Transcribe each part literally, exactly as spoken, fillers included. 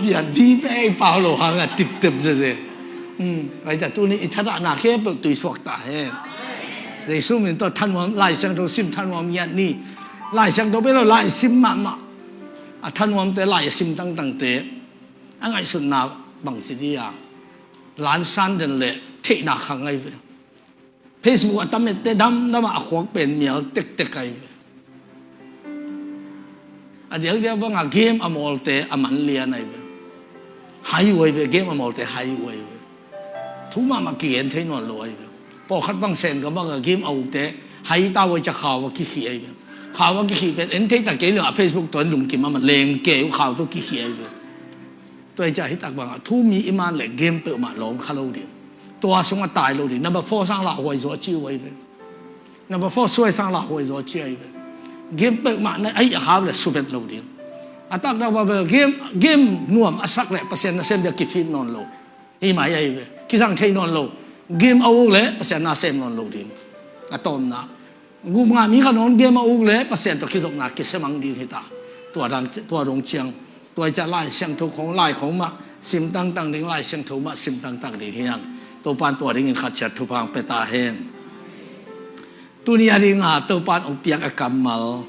Pian vive i pau lo hang a tiptep zeze. Pai ca tuni i thatahna khempeuh tuisuak ta hen. Jesu min tawh thanuam, Lai Siangtho sim thanuam ngiat ni. Lai Siangtho bek lo, lai sim mahmah. A thanuamte, lai a sim tangtangte a ngaihsutna bangci dia, lansan den le theihna khang ahi ve. Facebook a tamette damdam ah a khuak pen mial tektek ahi ve. A diakdiak bangah game a mawlte a man lian ahi ve. Hai uh ahi ve, game a mawlte hai uh ahi ve. Thu mahmah kigen thei nawn lo ahi ve. Pawlkhat bang Sen gam bangah game a ukte hai ta uh ahi ca, khau a kikhih ahi ve. Khau a kikhih pen en thei ta kei lo a, Facebook tuan lungkim a ma leng kei uh khau tawh kikhih ahi ve. Tua hi ciah hitak bangah thu mi i man le game peuhmah lawng kha lo ding. Tua sungah tai lo ding. Number four sang lah huai zaw a ci uh ahi ve. Number four suai sang lah huai zaw a ci ahi ve. Game peuhmah na ahi a khau le suvet lo ding. A taktak bang bel game, game nuam a sak le Pasian nasem dia kifit nawn lo. Hi mai ahi ve. Kizang thei nawn lo. Game a uk le Pasian nasem nawn lo ding. A tawmna. Gupnga mi khat nawn game a uk le Pasian tawh kizopna kisemang ding hita. Tua dang, tua dong ciang. Tua hi ciah Lai Siangtho khong, lai khong mah sim tangtang ding, Lai Siangtho mah sim tangtang ding hi hang. Topan tua dingin khat ciat thupha hong pia ta hen. Tuni a dinga Topan hong piak a kammal,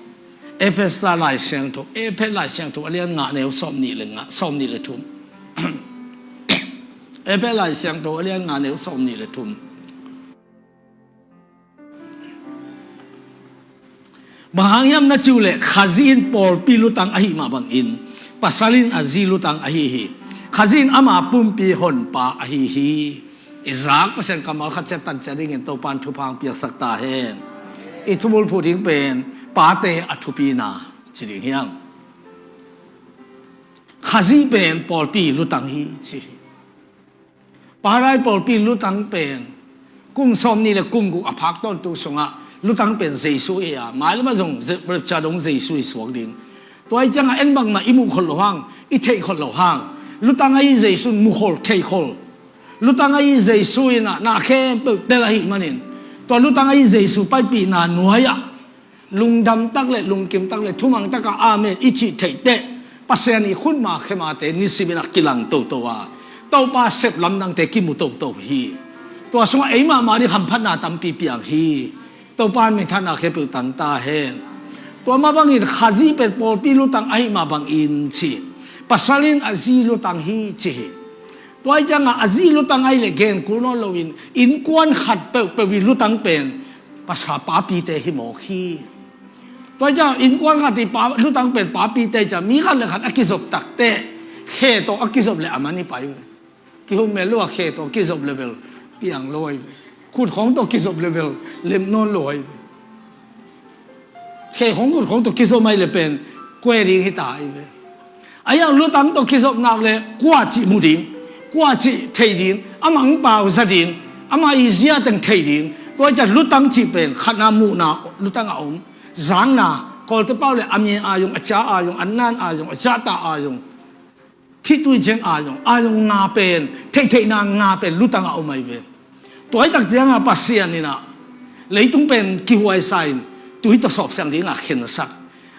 Efesa Lai Siangtho, Efesa Lai Siangtho a lian nga neu sawm nih le nga, sawm nih le thum. Efesa Lai Siangtho a lian nga neu sawm nih le thum. Bang hang hiam na cih uh leh Khazih in pawlpi lutang ahih mah bangin pasal in a zi lutang ahi hi. Khazih in ama pumpi honpa ahi hi. I zak Pasian kammal khat ciat tan ciat dingin Topan thupha hong piaksak ta hen. I thubulphuh ding pen pate a thupina ci ding hi hang. Khazih pen pawlpi lutang hi ci hi. Paradise pawlpi lutang pen kum sawm nih le kum guk a phak tawntung sungah lutang pen Jesu hi a, mailam ah zong rapture dong Jesu hi suak ding. Tua hi ciangah en bangmah i muh khol lo hang, i theih khol lo hang, lutang ahi Jesu in mukhol theikhol. Lutang ahi Jesu in ah na khempeuh tel ahih manin, tua lutang ahi Jesu paipihna nuai-ah lungdam tak le lungkim tak le thumang takah amen i cih theih teh Pasian i khutma khemate nisimin a kilang toto a, Topa sep lamdangte kimu toto hi. Tua sungah ei mahmah ding hamphatna tampi piang hi. Topa minthanna khempeuh tang ta hen. Tua mah bangin Khazih pen pawlpi lutang ahih mah bangin ci, pasal in a zi lutang hi ci hi. Tua hi ciangah a zi lutang ahih leh gen kul nawn loin innkuan khat peuhpeuh i lutang pen pasal papite hi mawk hi. Tua hi ciangah innkuan khat i pa, lutang pen papite hi ciangah mi khat le khat a kizop takteh khe tawh a kizop le a man hi pai ve. Kihumel lo a khe tawh kizop le bel piang lo ahi ve. Khut khong tawh kizop le bel lem nawn lo ahi ve. Khe khong khut khong tawh kizop mai le pen kue ding hi ta ahi ve. A hiang lutang tawh kizop nak le kua cih mu ding, kua cih thei ding, a mangpau za ding, ama i zia teng thei ding. Tua hi ciah lutang cih pen khatna muhna lutang a om, zakna, kawlte pau le a mi a zong, a ca a zong, a nan a zong, a zahta a zong, khitui ciang a zong, a zong nga pen, theihtheihna nga pen lutang a om ahi ve. Tua hi tak ciangah Pasian in ah leitung pen kihuaisa in tui tawh sawpsiang dingah khensak.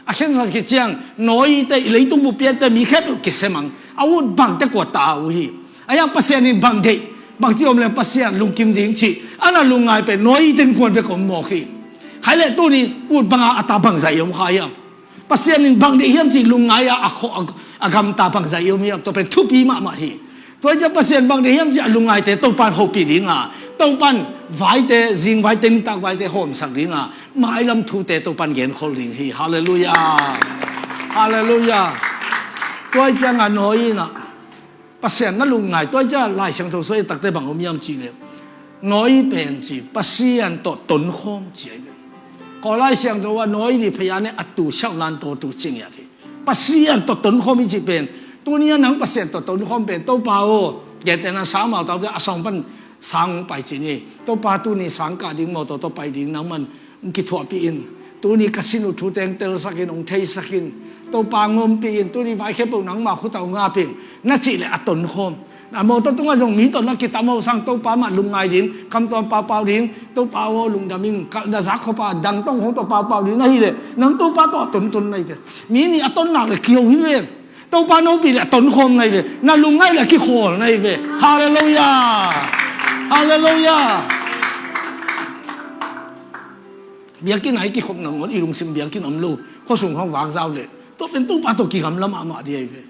A khensak khit ciang Noah te, leitung bup piatte mi khempeuh kisemang, a ut bangte kua ta uh hi. A hiang Pasian in bang deih, bangci om leng Pasian lungkim ding cih a na lungngai pen Noah te innkuan bek om mawk hi. Khaile tuni ut banga a ta bangzah i om kha hiam? Pasian in bang deih hiam cih lungngai a, a, kho, a, a gamta bangzah i om hiam? Tua pen thupi mahmah hi. Tua hi ciah Pasian bang deih hiam cih a lungngaite Topan hopih dinga, Topan vaite, zingvaite, nitak vaite hawmsak dinga, mailam thute Topan genkhol ding hi. Halleluiah. Halleluiah. Tua hi ciangah Noah in ah Pasian na lungngai, tua hi ciah Lai Siangtho sung i takte bang om hiam cih leh Noah pen ci Pasian tawh tonkhawm ci ahi ve. Kawlai Siangtho ah Noah i phei a ne a tu siauh lan tawh tu ci ngiat hi. Pasian tawh tonkhawm i cih pen tuni a nang Pasian tawh tonkhawm pen Topa aw, gentehna sang amau tau a sawng pan sang pai ci ni. Topa tuni sang kah ding mawtaw tawh pai ding nangman kithuahpih in. Tuni ka sin uh thuteng telsak in, hong theisak in. Topa ngompih in, tuni vai khempeuh nangma khut ah hong ngap in, na cih leh a tonkhawm. A mawtaw tungah zong mi tawh na kitam ho sang Topa mah lungngai ding, kamtuam paupau ding, Topa aw lungdam in, ka na zak khop a dang tawng khong tawh paupau ding na hih leh nang Topa tawh a tonton na hi ve. Mi nih a ton nak leh kiho hi ve. Topa no pi le a tonkhawm na hi ve. Na lungngai le a kikhawl na hi ve. Halleluiah. Halleluiah. Biakinn ah i kikhop nangawn i lungsim biakinn om lo, khuasung hong vakzau le, tua pen Topa tawh kigamla mahmah ding ahi ve.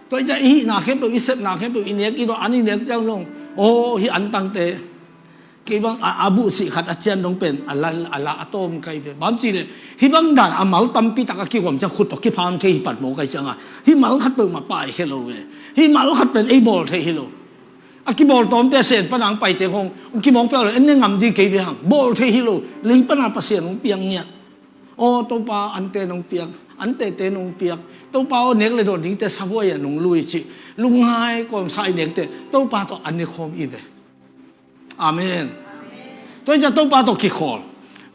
Tua i ta i hihna khempeuh, i sepna khempeuh, i nek i dawh, an i nek ciang zong, aw, hih antangte, kei bang a, a buhsih khat a cian dong pen a la, a la a tawm kai ve. Bang ci le, hih bang dan a mal tampi tak a kihuam ciang khut tawh kipham thei hi pat maw kai cianga, hih mal khat peuhmah pai khe lo ve. Hih mal khat pen ei bawl thei hi lo. A kibawl tawmte a sen pana ang paite khong, ang kimawng peuh lo, en ne ngam ding kei ve hang. Bawl thei hi lo, lei pana Pasian hong piang ngiat. Aw, Topa, ante nong piak, antete nong piak. Topa aw, nek le dawn dingte sabuai ah nong lui cih. Lungngai kawmsa i nekte, Topa tawh an ne khawm i ve. Amen. Tua i ciah Topa tawh kikhawl.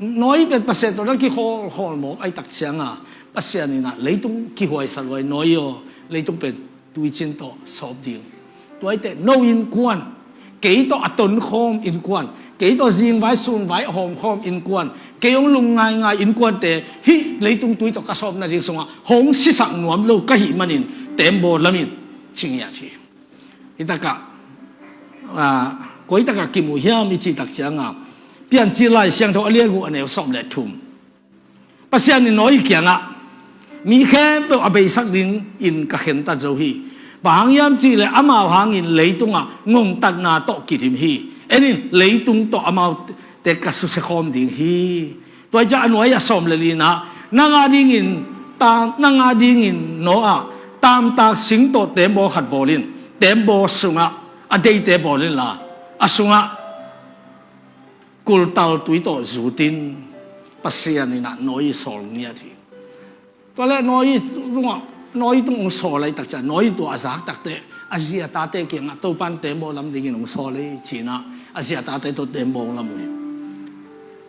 Nawi pen Pasian tawh na kikhawl, khawl mawk ai tak cianga, Pasian in ah leitung kihuaisa luai, Nawi aw, leitung pen tuicin tawh sawp ding. Tua i teh no innkuan, kei tawh a tonkhawm innkuan, kei tawh zingvai sunvai a hawmkhawm innkuan, kei hong lungngaingai innkuante hih leitung tui tawh ka sawpna ding sungah hong sisak nuam lo ka hih manin tembaw lamin cingiat hi. Hitakah, ah, koi takah kimu hiam i cih tak cianga, Piancil Lai Siangtho a lian guk a neu sawm le thum. Pasian in Nawi kiangah mi khempeuh a beisak dingin ka khentat zo hi. Bang hang hiam cihleh amau hangin leitungah ngongtatna tawh kidim hi. En in, leitung tawh amaute ka susia khawm ding hi. Tua i ciah a nuai a sawm le lina, nang a dingin tam, nang a dingin Noah tamtak sing tawh tembaw khat bawl in, tembaw sungah a deite bawl inla, a sungah kultal tui tawh zut in. Pasian in ah Nawi sawl ngiat hi. Tua le Nawi tungah, Nawi tung hong sawl lai tak ciah, Nawi tua a zak tak teh a zi a tate kiangah Topan tembaw lam dingin hong sawl hi ci-in ah a zi a tate tawh tembaw hong lam uh hi.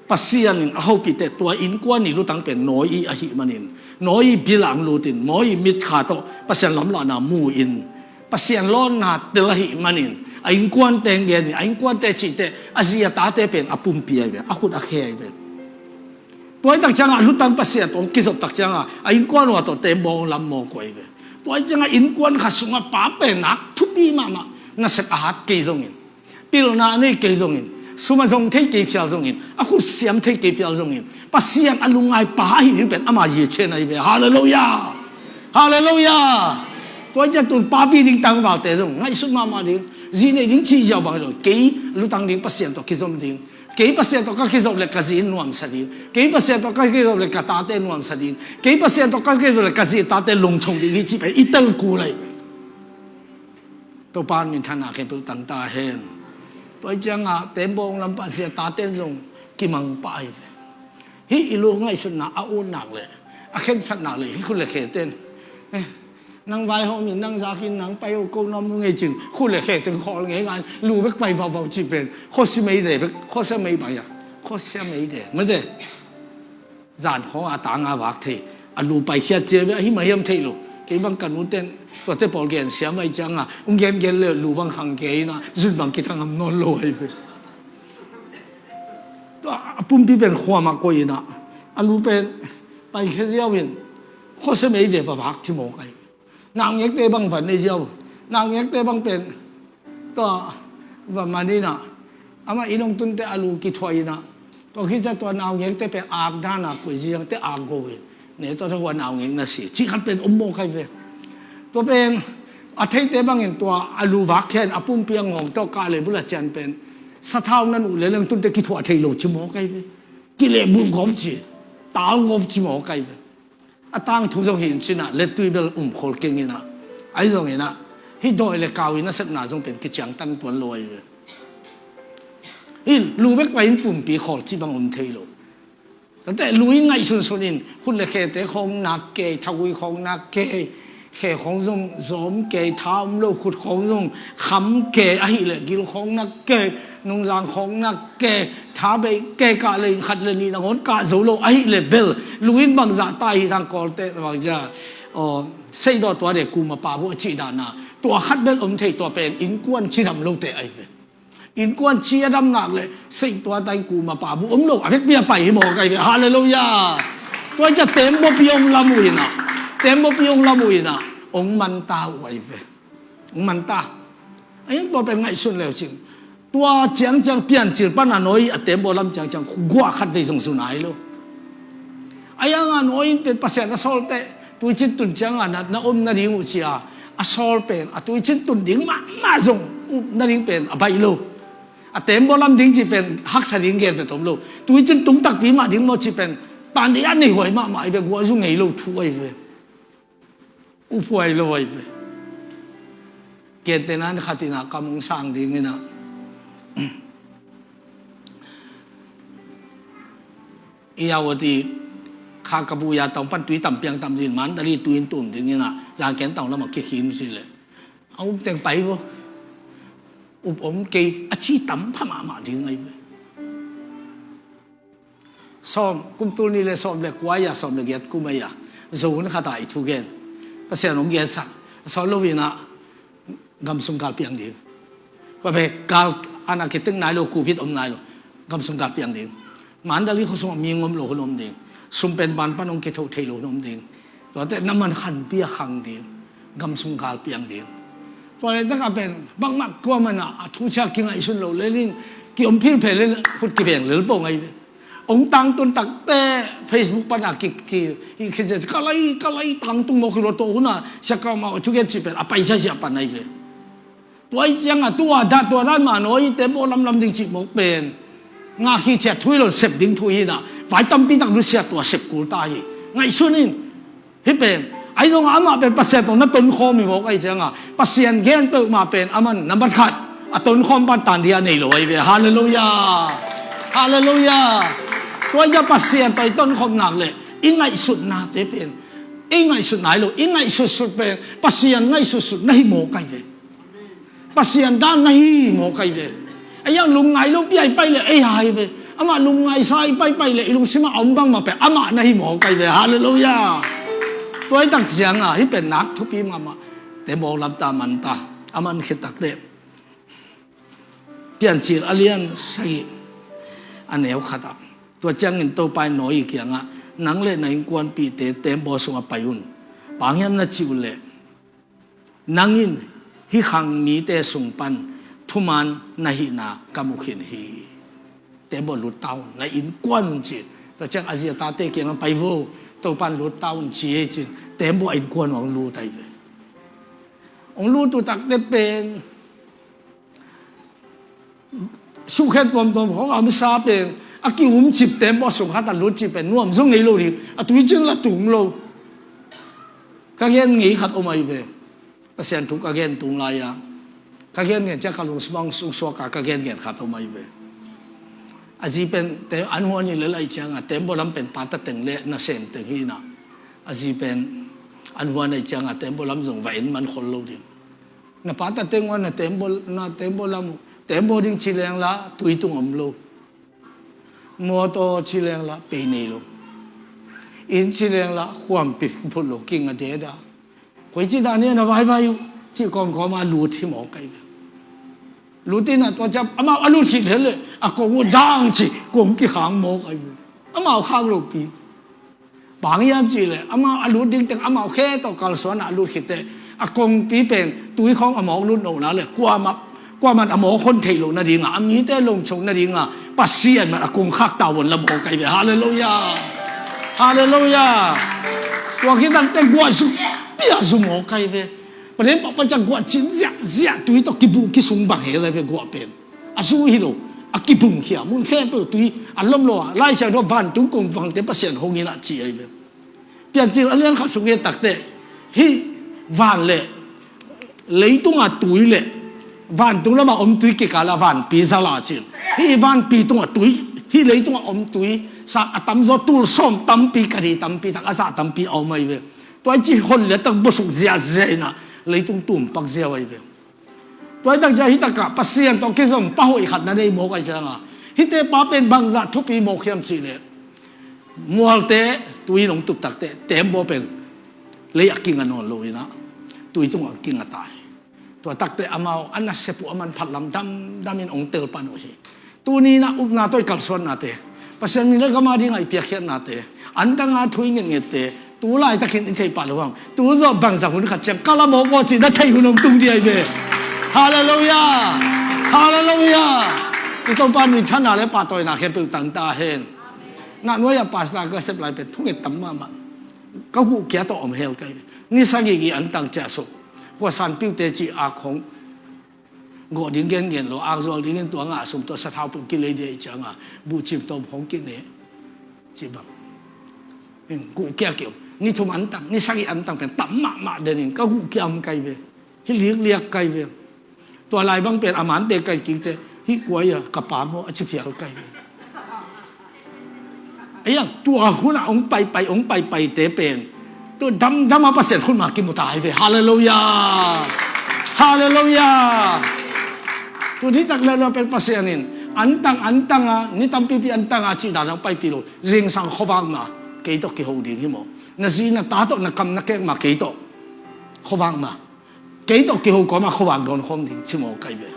Pasian in a hopihte tua innkuan i lutang pen Nawi ahih manin, Nawi bilang lut in, Nawi mitkha tawh Pasian lamlahna mu in, Pasian lawnna tel ahih manin, a innkuan teng gen in, a innkuante cihte, a zi a tate pen a pumpi ahi ve, a khut a khe ahi ve. Tua i tak ciangah a lutang Pasian tawh kizop tak ciangah a innkuan uh a tawh tembaw lam mawk uh ahi ve. Tua i ciangah innkuan khat sungah pa pen nak thupi mahmah, nasep a hat kei zongin, pilna a nei kei zongin, sum a zong thei kei phial zongin, a khut siam thei kei phial zongin, Pasian a lungngai pa ahi ding pen ama yichen ahi ve. Halleluiah. Halleluiah. Tua i ciah tun papi ding tangvalte zong ngaihsut mahmah ding. Zi nei ding cih ziau bang lo, kei lutang ding Pasian tawh kizom ding. Kei Pasian tawh ka kizop le ka zi nuamsa ding. Kei Pasian tawh ka kizop le ka tate nuamsa ding. Kei Pasian tawh ka kizop le ka zi tate lungchong ding hi cih pen i tel kul lai. Topa minthanna khempeuh tang ta hen. Tua i ciangah tembaw lam pah zi a tate zong kimang pah ahi ve. Hih i lu ngaihsutna a utnak le a khensatnak le hih khut le khe ten, eh, nang vaihawm in, nang zak in, nang pai uh ko nuam uh ngei cin, khut le khe ten khawl ngei ngan, lu bek pai vauvau cih pen khuasia meide bek, khuasia mei pai a, khuasia meide mede. Zan khawng a tang a vak thei, a lu paikhiat cia ve, ahi mah hiam thei lo. Kei bang ka nu ten tuate pawl gen siam ahi cianga, ung gengen le lu bang khang kei ina, zun bang kithang am nawn lo ahi ve. Tua a pumpi pen khuamah koih ina, a lu pen paikhia ziau in, khuasia meide va vak ci mawk ahi. Naungekte bang va nei ziau. Naungekte bang pen tua va man ina, amah i nong tunte a lu kithuah ina, tua khit ciah tua naungekte pen ak dana koih ziangte ak go in, ne tua hua naungek na si cih khat pen om mawk ahi ve. Tua pen a theite bangin tua a lu vak khian a pumpi a ngawng tawh kah le bul a cian pen sathau na nuh le nong tunte kithuah thei lo ci mawk ahi ve. Kilehbulh gawp ci, tal gawp ci mawk ahi ve. A tangthu zong hi in cinah, lettui bel um khol keng inah, ahi zong inah, hih dawi le kau in a sepna zong pen kiciangtan tuan lo ahi ve. In lu bek pai in pumpi khawl cih bang om thei lo. Tate lu in ngaihsunsun in, khut le khete khawng nak kei, thagui khawng nak kei, khe khawng zong zawm kei, tha om lo khut khawng zong kham kei, ahih leh gil khawng nak kei, nungzang khawng nak kei, tha bei kei, kah le khat le nih nangawn kah zo lo ahih leh bel, lu in bangzah ta hi thang kawlte bangzah, aw, seidawh tua de kuma pa bu a cih dahna, tua khat bel om thei, tua pen innkuan cidam lote ahi ve. Innkuan ci a dam nak le, sei tua ta in kuma pa bu om lo, a vekpi a pai hi mawk ahi ve. Halleluiah. Tua ciah tembaw pi hong lam uh inah, tembaw pi hong lam uh inah, Ong man ta uh ahi ve. Ong man ta. Ahi tua pen ngaihsun leu cing. Tua ciangciang Piancil pan a Nawi a tembaw lam ciangciang guah khat vei zong zu nai lo. Ahi hanga Nawi in pen Pasian a sawlte tuicin tun cianga na, na om nading uh cia a sawl pen a tuicin tun ding mahmah zong up nading pen a baih lo. A tembaw lam ding ci pen haksa ding gen ve tom lo. Tuicin tung takpi mah ding maw ci pen tan ding a nei huai mahmah ahi ve, guah zu ngei lo thu ahi ve. Uphuai lo ahi ve. Gentehna in khat in ah kam ong sang ding in ah, Irrawaddy, Hakha buya tawng pan tui tam piang tam ding, Mandalay tui in tum ding in ah, zan ken tawng lamah kikhin si leh a um teng pai vo. Up om kei a ci tam pha mahmah ding ahi ve. Sawm, kum tul nih le sawm le kua a, sawm le giat kum a, Zo hun khat a i thugen, Pasian hong gensak a sawt lo in ah, gam sung gal piang ding. Kua pen gal ana kitek nai lo, covid om nai lo, gam sung gal piang ding. Mandalay khua sungah mi ngom lo hun om ding. Sum pen ban pan hong kithoh thei lo hun om ding. Tuate na man khanpi a khang ding, gam sung gal piang ding. Tua leh takah pen bangmah kua man ah a thu cia kingaihsun lo lel in, ki om philphel lel, khut kibeng lel pong ahi ve. Ong tangtun takte Facebook pan a ki, ki, ki, ki, ka lai, ka lai tangtung mawk hi lo, tua hun a siakau mau a thugen ci pen a paisa siah pan ahi ve. Tua ahi cianga tua dah tua dan mah Nawi i tembaw lamlam ding cih mawk pen ngah khit thiat thu hi lo, sep ding thu hi in ah, vai tampi tak nusia tua sep kul ta hi. Ngaihsun in. Hih pen ahi zongah amah pen Pasian tawh na tonkhawm hi mawk ahi cianga Pasian gen peuhmah pen aman nambat khat a tonkhawm pan tan ding a nei lo ahi ve. Halleluiah. Halleluiah. Tua ahi cianga Pasian tawh i tonkhawm nak leh i ngaihsutnate pen, i ngaihsutna hi lo, i ngaihsutsut pen Pasian ngaihsutsut na hi mawk ahi ve. Pasian dan na hi mawk ahi ve. Ei ang lungngai lo pi a i pai leh ei hai ve. Amah lungngaisa i paipai leh i lungsimah a om bangmah pen amah na hi mawk ahi ve. Halleluiah. Tua hi tak cianga hih pen nak thupi mahmah. Tembaw lamta manta a man khit takte, Piancil a lian sagih a neu khatah, tua ciangin Topa in Nawi kiangah, nang le na innkuanpihte tembaw sungah pai un. Bang hiam na cih uh leh, nang in hih khang mite sung pan thuman na hihna ka mu khin hi. Tembaw lut ta un, na innkuan un ci. Tua ciang a zi a tate kiangah pai vo, Topa in lut ta un ci hi ci. Tembaw a innkuan un hong lut ahi ve. Hong lut uh takte pen sukhen tuamtuam khawng a masa pen a ki-umcip tembaw sung khat a lut cih pen nuam zong ngei lo ding, a tuicin la tung lo. Ka gen ngei khat om ahi ve. Pasian thu ka gen tung lai-a ka gen ngen ciang ka lungsim ah hong sungsuak a ka gen ngen khat om ahi ve. A zi pen te an huan in lel ahi cianga tembaw lam pen pata teng le nasem teng hi in ah, a zi pen an huan ahi cianga tembaw lam zong va en man khol lo ding. Na pata teng uh a na tembaw, na tembaw lam uh, tembaw ding ci leng la tui tung om lo. Mawtaw ci leng la pei nei lo. Inn ci leng la khuampi phut lo, king a deda. Koi ci dan hi a na vaivai uh cih kawmkawm a lut hi mawk ahi ve. Lut in ah tua ciang amau a lut khit leh a kong uh dang ci kong kikhang mawk ahi ve. Amau khak lopi. Bang hiam cih leh amau a lut ding teng amau khe tawh kalsuan a lut khit teh a kongpi pen tui khawng a mawk lut lohna le kuamah, kuamah in a mawk hon theih loh nadinga, a mite longcho nadinga Pasian man a kong khak tavuan la mawk ahi ve. Halleluiah. Halleluiah. Tua khit teh guah zu pia zu mawk ahi ve. Paden pah paciang guah cin ziahziah tui tawh kibuh kisung bang hel ahi ve guah pen. A zu hi lo, a kibungkhia, mun khempeuh tui a lom lo a, Lai Siangtho vantung kong vangte Pasian hong in ah ci ahi ve. Piancil a lian khat sung i et takteh, hih van le leitunga tui le vantung lama om tui kikala vanpi za la cin. Hih vanpi tunga tui, hih leitunga om tui sa a tamzaw tul sawm tampi, kari tampi tak a zah tampi a om ahi ve. Tua i ci hon le tak bosuk ziahziah in ah leitung tumpak ziau ahi ve. Tua hi tak ciang hih takah Pasian tawh kizom pa hoih khat na nei mawk ahi cianga, hihte pa pen bangzah thupi mawk hiam cih leh, mualte tui in hong tup takteh tembaw pen lei a kinga nawn lo in ah tui tungah a kinga ta hi. Tua takteh amau a nasep uh a manphat lam damdam in hong telpan uh hi. Tuni in ah upna tawh i kalsuannate, Pasian min le gam a dingah i piakkhiatnate, an danga thu i ngetngette, Tu laitak in i theih pah loh hang, tu zawh bangzah hun khat ciang ka la mawk aw cih na theih hun hong tung ding ahi ve. Halleluiah. Halleluiah. I Topa minthanna le pahtawina khempeuh tang ta hen. Nahnuai-ah pastor ka sep lai pen thunget tam mahmah. Ka huhkia tawh om hel ka hi ve. Ni sagih gih antang ciahsuk, kua sanpiute cih ak hong gawh ding gengen lo, akzual ding in tua ngah sum tawh sathau peuh kilei ding ahih ciangin buhcim tawh hong kine cih bang. Kuhkia kiom. Ni thum antang, ni sagih antang pen tam mahmah den in ka huhkia om ka hi ve. Hi likliak ka hi ve. Tua lai bang pen a mante ka hi kikte, hih kua hi a, ka pa maw, a ci phial ka hi ve. Ahi hang tua hunah hong paipai, hong paipaite pen tua damdam a Pasian khut mah kimu ta hi ve. Halleluiah. Halleluiah. Tua nitak leuleu pen Pasian in antang antang a, ni tampipi antang a cih dan hong paipih lo. Zingsang khuavak mah kei tawh kiho ding hi maw? Na zi na ta tawh, na kam na kek mah kei tawh, khuavak mah kei tawh kiho kawmah khuavak dawn khawm ding ci maw ka hi ve.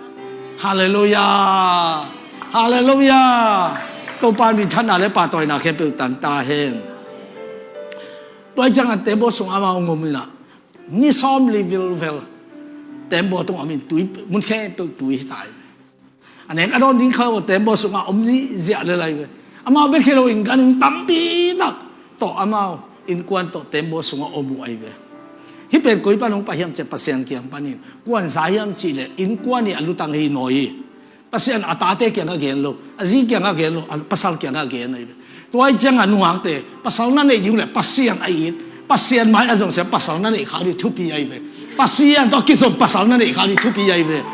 Halleluiah. Halleluiah. Topa minthanna le pahtawina khempeuh tang ta hen. Tua hi ciangin tembaw sung amah hong om in ah, ni sawmli vilvel tembaw tung om in, tui, mun khempeuh tui hi ta hi ve. A nek a dawn ding kha aw, tembaw sungah om ziahziah le lai ve. Amau bek hi lo in ganhing tampi tak tawh, amau innkuan tawh tembaw sungah om uh ahi ve. Hih pen koi pan hong pai hiam cih leh Pasian kiang panin. Kuan za hiam cih leh innkuan ii a lutang hi nawi hi. Pasian a tate kiangah gen lo, a zi kiangah gen lo, a pasal kiangah gen ahi ve. Tua ahih ciangin nungakte, pasal na neih ding uh leh Pasian a it, Pasian mai a zong sia pasal na neih khak ding thupi ahi ve. Pasian tawh kizom pasal na neih khak ding thupi ahi ve.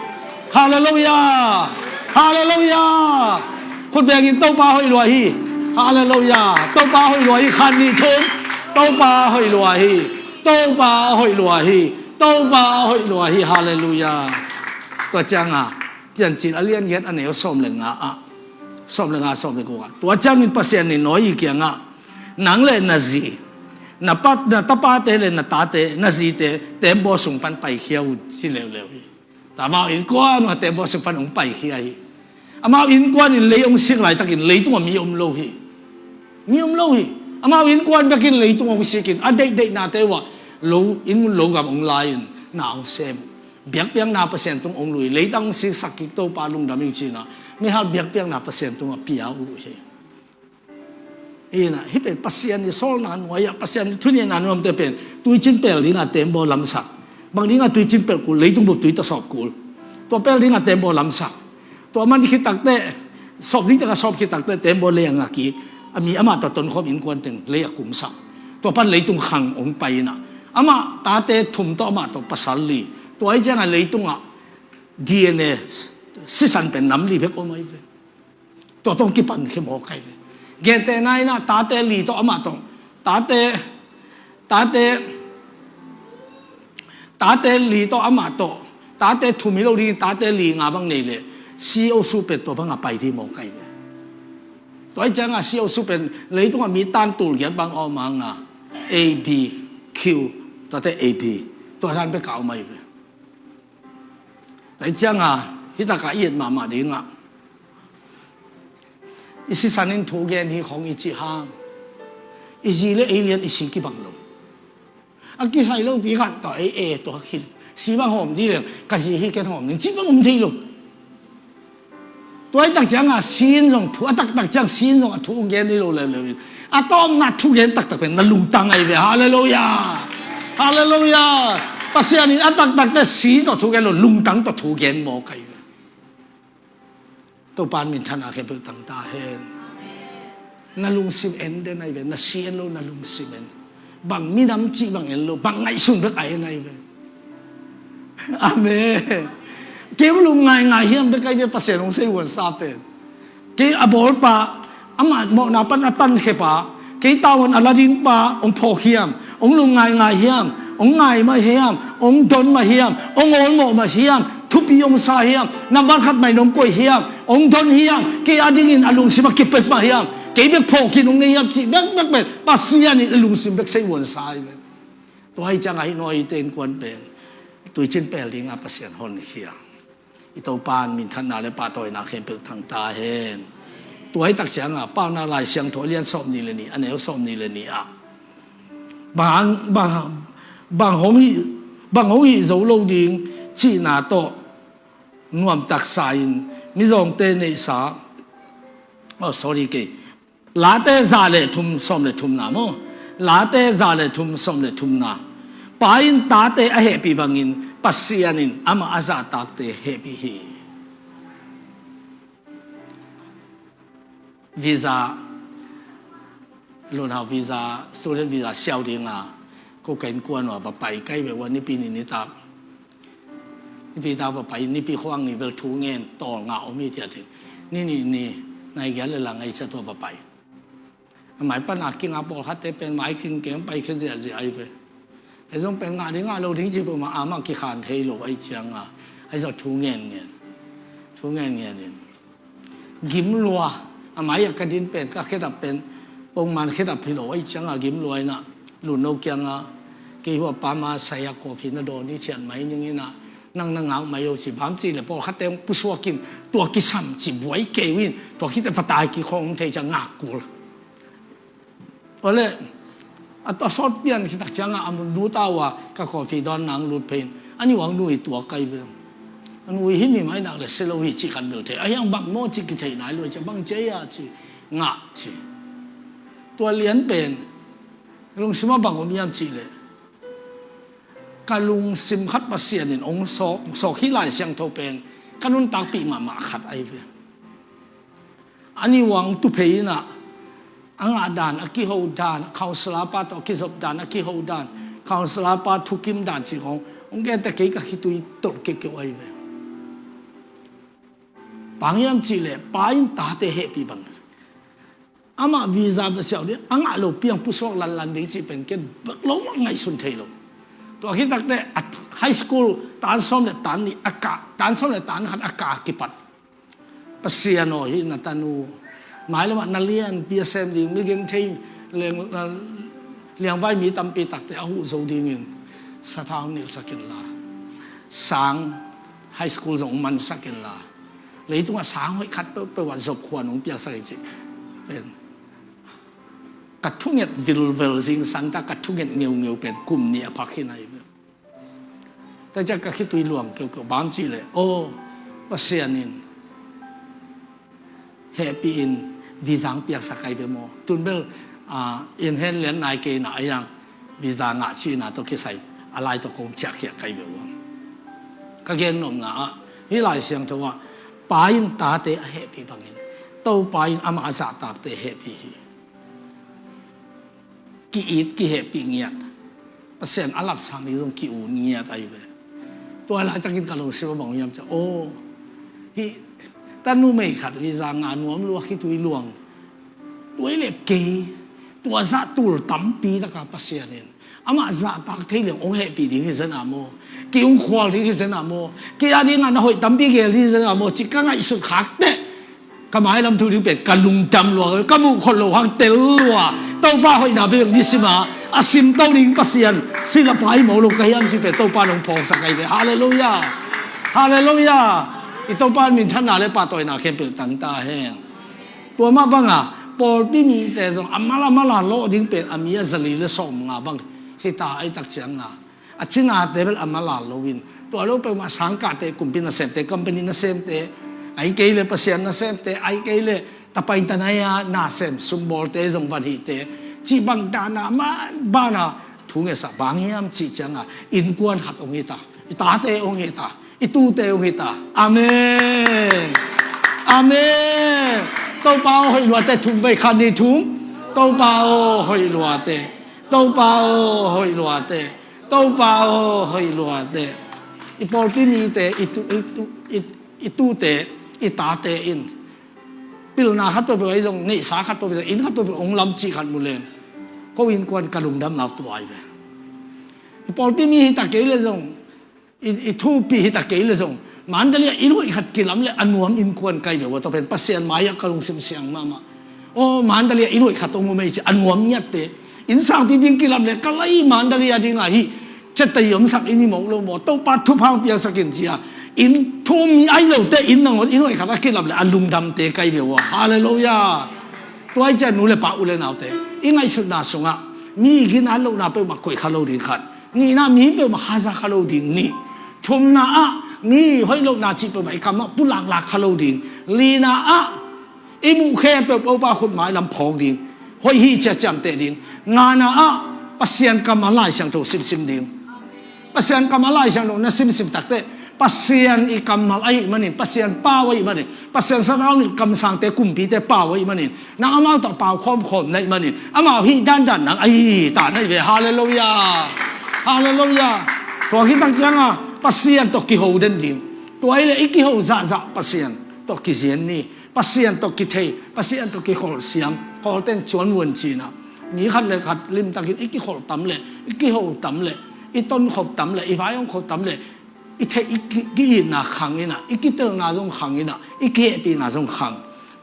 Halleluiah. Halleluiah. Khut bengin, Topa hoih lua hi. Halleluiah. Topa hoih lua hi. Khat, nih, thum. Topa hoih lua hi. Topa hoih lua hi. Topa hoih lua hi. Halleluiah. Tua ciangin Piancil a lian giat a neu sawm le nga ah, sawm le nga, sawm le guk ah, tua ciangin Pasian in nawi ii kiangah, nang le na zi, na pa, na tapate le na tate, na zite tembaw sung pan paikhia un, ci leuleu hi. Tua amau innkuan uh a tembaw sung pan hong paikhia hi. Amau innkuan in lei hong sik laitakin leitungah mi om lo hi. Mi om lo hi. Amau innkuan bekin leitung hong sikin a deihdeih nate uh ah lo, inn lo gam hong la-in na hong sem uh. Biakpiakna Pasian tung hong lui, leitang siksak kik Topa lungdam ing ci-in ah, mihal biakpiakna Pasian tungah pia uh hi. Hi-in ah, hih pen Pasian ii sawlna nuai-ah, Pasian ii thuneihna nuamte pen tuicin pel dingin tembaw lamsak. Bang dingin tuicin pel kul, leitung bup tui tawh sawp kul. Tua pel dingin tembaw lamsak. Tua man khit takteh, sawp ding tengah sawp khit takteh, tembaw lei ah ngak hi. A mi amah tawh tonkhawm innkuan teng lei ah kumsak. Tua pan leitung khang hong pai-in ah, amah tate thum tawh amah tawh pasal li. Tua ahih ciangin leitungah D N A sisan pen nam li bek om ahi ve. Tua tawh kipan khia mawk ahi ve. Gentehna in ah tate li tawh amah tawh, tate, tate, tate li tawh amah tawh, tate thum hi lo ding, tate li nga bang nei leh, C O su pen tua bangah pai ding mawk ahi ve. Tua ahih ciangin C O su pen leitungah mi tan tul giat bang a om a nga, A B, Q, tuate A B, tua dan bek a om ahi ve. Tua ahih ciangin hih takah i et mahmah dingin ah, i sisan in thu gen hi khawng i cih hang, i zi le ei lian i si kibang lo. A kisai lopi khat tawh ei e tua khil si bang hawm ding leng, ka zi hi ken hawm ding cih bang om thei lo. Tua ahih tak ciangin si in zong thu, a taktak ciang si in zong a thu gen hi lo leuleu in, a tawpna thugen taktak pen na lungtang ahi ve. Halleluiah. Halleluiah. Pasian in a taktak teh si tawh thugen lo, lungtang tawh thugen mawk ahi ve. Topa in minthanna khempeuh tang ta hen. Na lungsim en den ahi ve, na si en lo, na lungsim en. Bang minam cih bang en lo, bang ngaihsun bek a en ahi ve. Amen. Kei hong lungngaingai hiam bek ahi ve, Pasian hong sei huansa pen. Kei a bawlpa, amah mawhna pan a tankhia pa, kei tavuan a la ding pa hong phawk hiam, hong lungngaingai hiam, hong ngai mah hiam, hong don mah hiam, hong awlmawh mah hiam, thupi hong sa hiam, nambat khat mah in hong koih hiam, hong don hiam, kei a dingin a lungsim a kipet mah hiam, kei bek phawk in hong nei hiam cih bekbek pen Pasian in a lungsim bek sei huansa ahi ve. Tua ahih ciangin hih nawite innkuan pen tuicin pel dingin Pasian honkhia. I Topa in minthanna le pahtawina khempeuh tang ta hen. Tua ahih tak ciangin Paunak Lai Siangtho a lian sawmnih le nih, a neu sawmnih le nih ah, bang, bang, bang hong hih, bang hong hih zo lo ding cihna tawh nuamtaksa in mizawngte neihsa. Oh, sorry, kei. Late za le thum sawm le thumna maw. Late za le thum sawm le thumna. Pa in tate a hehpih bangin Pasian in amah a zahtakte hehpih hi. Visa, lunhau visa, student visa siau dinga, ko ka innkuan ua va pai kai ve ua nipi ni nitak. Nipi tak va pai, nipi khuang ni bel thu ngen, tawl ngah om hi tiatin. Ni ni ni, nai giat le lang ai cia tua va pai. Mai pana kinga pawlkhatte pen mai king keng pai khia ziahziah ai ve. Ei zong pen ngah ding ngah lo ding ci peuhmah amah kikhan thei lo ai cianga, ai zong thu ngen ngen. Thu ngen ngen in. Gim lua, a mai a ka din pen, ka khedap pen, pongman khedap hi lo ai cianga gim lua inah, lun no kianga, kei hua pa ma saya coffee na dawn hi cian mai ning inah, nang na ngak mai o ci bam ci le pawlkhatte hong pusuak in, tua kisam ci buai kei uh in, tua khite patai kikhong hong thei ciang ngak kul. Ole, a, a sawt pian khitak cianga a mun lut a ua ka coffee dawn nang lut phein. A ni uang nui tua kai ve. A nui hi mi mai nak le se lo hi ci kan bel thei. A hiang bang maw ci kithei nai lo ci bang ci a ci. Ngah ci. Tua lian pen. Lungsima bang om hiam ci le. Ka lungsim khat Pasian in ong sawk, sawk hi Lai Siangtho pen. Ka nuntakpih mahmah khat ai ve. A ni uang tu phei inah a ngah dan, a kiho dan, counselor pa tawh a kizop dan, a kiho dan, counselor pa thukim dan ci khong hong gente kei ka khitui tolh kekeu ai ve. Bang hiam ci le pa in tate hehpih bang. Amah visa va siau ding a ngah lo piang pusuak lanlan ding ci pen ken bek lo ngaihsun thei lo. Tua khitakte a high school tan sawm le tan ni a ka, tan sawm le tan khat a ka kipat. Pasian aw hi na tanu. Mai lamah na lianpi a sem ding, mi geng thei leng, liangvai mi tampi takte a huh zo dingin sathau nilhsak inla, sang high school zong mansak inla, leitungah sang hoih khat peuhpeuh ah zop khuan hong piaksak hi cih pen ka thunget vilvel zingsang ta, ka thunget ngeungeu pen kum nih a phak hi nai. Tua ciang ka khitui luang keukeu bang ci le, aw, Pasian in hehpih in visa piaksak kai ve maw? Tun bel, ah, in hen lian nai kei na a yang visa ngah cihna tawh kisai a lai tawh kong ciahkhiah kai ve uh. Ka gen nopna ah hih Lai Siangtho ah pa in tate a hehpih bangin Topa in amah a zahtakte hehpih hi. Ki-it kihehpih ngiat. Pasian a lapsang ding zong ki-ut ngiat ahi ve. Tua laitakin ka lungsim a bang hiam ciah, aw, hih ta numei khat visa ngah nuam lua khitui luang. Tua hi leh kei tua zah tul tampi taka Pasian in amah zahtak thei leng hong hehpih ding hi zen a maw? Kei hong khual ding hi zen a maw? Kei a dingah na hoih tampi gel ding hi zen a maw? Cih ka ngaihsut khak teh ka mailam thu ding pen ka lungdam lua, ka muh khol lo hang tel lua. Topa hoihna bek ni sima a simto ding Pasian sila pai mo lo ka hiam cih pen Topa nong phawksak ahi ve. Halleluiah. Halleluiah. I Topa minthanna le pahtawina khempeuh tang ta hen. Tua mah banga pawlpi mite zong a mala mala lawh ding pen a mi a zali le sawm nga bang hita ahi tak cianga a cinate bel a mala loin tua lo peuhmah sangkahte, kumpi nasemte, company nasemte, ahi kei le Pasian nasemte, ahi kei le tapai tanai a nasem sumbawlte zong van hihte cih bang dana man bana thu ngetsak bang hiam cih cianga innkuan khat hong hita, i tate hong hita, i tute uh hita. Amen. Amen. Topa aw hoih luate thum vei khan ni thum. Topa aw hoih luate. Topa aw hoih luate. Topa aw hoih luate. I pawlpi mite, i tu, i tu, i, i tute, i tate in pilna khat peuhpeuh ahi zong, neihsa khat peuhpeuh zong, inn khat peuhpeuh hong lam cih khat mu len ko innkuan ka lungdam nau tua ahi ve. I pawlpi mi hita kei le zong, i, i thupi hita kei le zong, Mandalay ah inn hoih khat kilam le a nuam innkuan kai ve ua, tua pen Pasian mai-ah ka lungsim siang mahmah. Aw, Mandalay ah inn hoih khat hong um ei ci a nuam ngiatte. Inn sangpi bing kilam le ka lai Mandalay a dingah hih ciatta i omsak inn i mawk lo maw? Topa thupha hong piaksak in ci a inn thum mi ahi lote inn nangawn inn hoih khat a kilam le a lungdamte kai ve ua. Halleluiah. Tua ahi ciah nu le pa u le naute i ngaihsutna sungah Mi ginat lohna peuhmah koih kha lo ding khat. Nihna mi peuhmah haza kha lo ding nih. Thumna ah mi hoih lohna cih peuhmah i kamah pulaklak kha lo ding. Lina ah i muh khe peuh Topa khut mai lam phawk ding. Hoih hi cia ciamteh ding. Ngana ah Pasian kammal Lai Siangtho simsim ding. Pasian kammal Lai Siangtho na simsim takteh Pasian i kammal ahih manin, Pasian pau ahih manin, Pasian saraun kamsangte kumpite pau ahih manin, nang amau tawh pau khawmkhawm na hih manin amau hih dandan nang ahi ta na hi ve. Halleluiah. Halleluiah. Tua khit tak cianga Pasian tawh kiho den ding. Tua ahih leh i kiho zahzah Pasian tawh kizian ni. Pasian tawh kithei, Pasian tawh kikholh siam. Khawlten cuan vuan cinah mi khat le khat limtakin i kikholh tam leh, i kiho tam leh, i tonkhop tam leh, i vaihawm khop tam leh, i theih i ki-, ki-itna khang inah, i kitelna zong khang inah, i kihehpihna zong khang.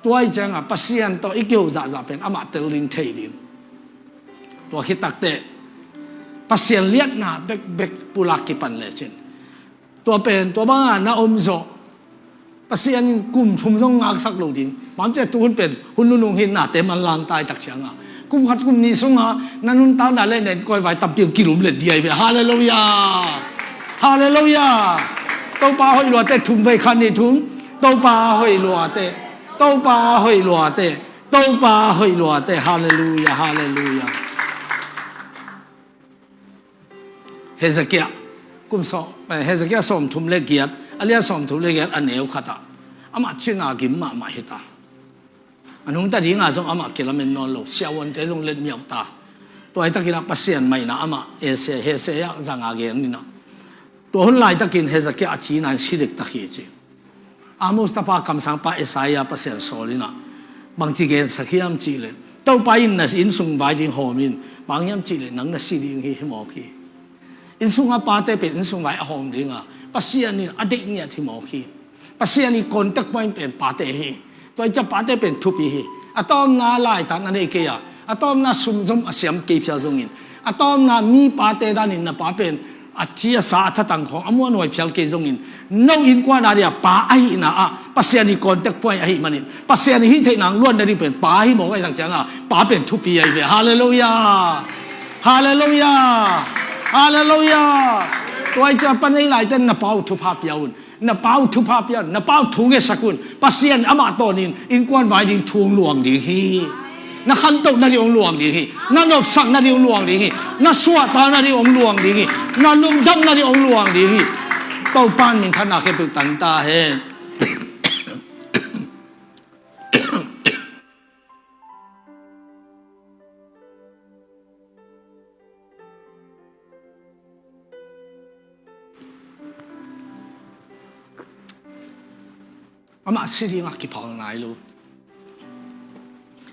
Tua ih ciangah Pasian tawh i kiho zahzah pen amah tel ding thei ding. Tua khit takteh Pasian liatna bekbek pulak kipan lecin tua pen tua banga na om zawh Pasian in kum thum zong ngaksak lo ding. Mamte tu hun pen hun nunung hi nate manlang tai tak cianga kum khat kum ni sunga na nuntakna le na innkuan vai tampi kilum let diai ve. Halleluiah. Halleluiah. Topa hoih luate thum vei khan ni thum. Topa hoih luate. Topa hoih luate. Topa hoih luate. Halleluiah. Halleluiah. Hezekiah kum sawm, eh, Hezekiah sawmthum le giat, a lian sawmthum le giat a neu khatah amah cina gim mahmah hita. A nungta dinga zong amah kilamen nawn lo, siavuante zong letmiauh ta. Tua ih takinah Pasian maina amah Ese, Heseah zanga gen inah tua hun laitakin Hezekiah a cina in si dektak hi ci. Amos tapa kamsangpa Isaiah Pasian sawl inah bangci gensak hiam cihleh Topa in na innsung vai ding hawm in, bang hiam cihleh nang na si ding hi, hi mawk hi. Innsungah pate pen innsung vai a hawm dinga Pasian in a deih ngiat hi mawk hi. Pasian i contact point pen pate hi. Tua ih ciah pate pen thupi hi. A tawmna laitak na nei kei a, a tawmna sumzom a siam kei phial zongin, a tawmna mi pate danin na pa pen a ci a sa a thatang khawng a muanhuai phial kei zongin no innkuan a dia pa ahihna ah Pasian i contact point ahih manin Pasian i hih theih nang luan na ding pen pa hi mawk ahi tak cianga pa pen thupi ahi ve. Halleluiah. Halleluiah. Halleluiah. Tua ih ciah pan ei laiten na pa uh thupha pia un. Na pa uh thupha pia un. Na pa uh thu ngetsak un. Pasian amah tawnin innkuan vai ding thu hong luang ding hi. Na khantoh nading hong luang ding hi. Na nopsak nading hong luang ding hi. Na suahtak nading hong luang ding hi. Na lungdam nading hong luang ding hi. Topa in minthanna khempeuh tang ta hen. Amah si dingah kiphal nai lo.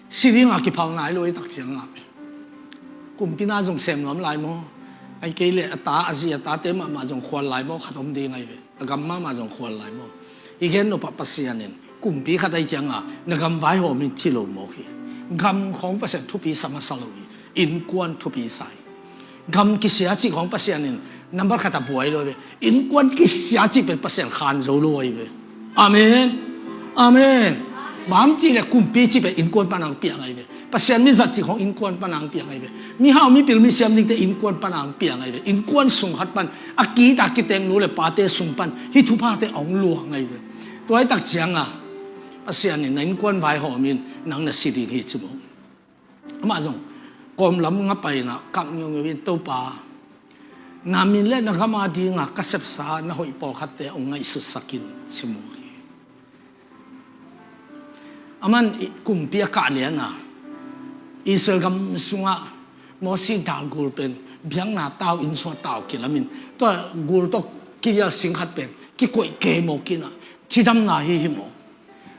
Si dingah kiphal nai lo i tak ciangah kumpi na zong sem nuam lai maw? Ai kei leh a ta, a zi a tate mahmah zong khual lai maw? Khat om ding ahi ve. A gam mahmah zong khual lai maw? I gen nopah Pasian in kumpi khat ahi cianga na gam vaihawm in ci lo mawk hi. Gam khawng Pasian thupi sa masa lo hi. Innkuan thupi sa hi. Gam kisia cih khawng Pasian in nambat khat a buai lo hi ve. Innkuan kisia cih pen Pasian khan zo lo ahi ve. Amen. Amen. Bang cih le kumpi cih pen innkuan pan ang piang ahi ve. Pasian mi zat cih khawng innkuan pan ang piang ahi ve. Mihau mipil misiam dingte innkuan pan ang piang ahi ve. Innkuan sung khat pan a kita kiteng nu le pate sung pan hih thuphate a hong luang ahi ve. Tua i tak cianga Pasian in na innkuan vaihawm in nang na si ding hi ci maw? Amah zong kawmlam nga paina kap ngiungeu in Topa na min le na gam a dinga ka sepsa na hoih pawlkhatte hong ngaihsutsak in ci maw hi. Aman kumpi a kah liana Israel gam sungah Mosi dalgul pen biakna tau, innsung tau kilamin tua gul tawh kivial sing khat pen kikoih kei maw kinah cidamna hi hi maw?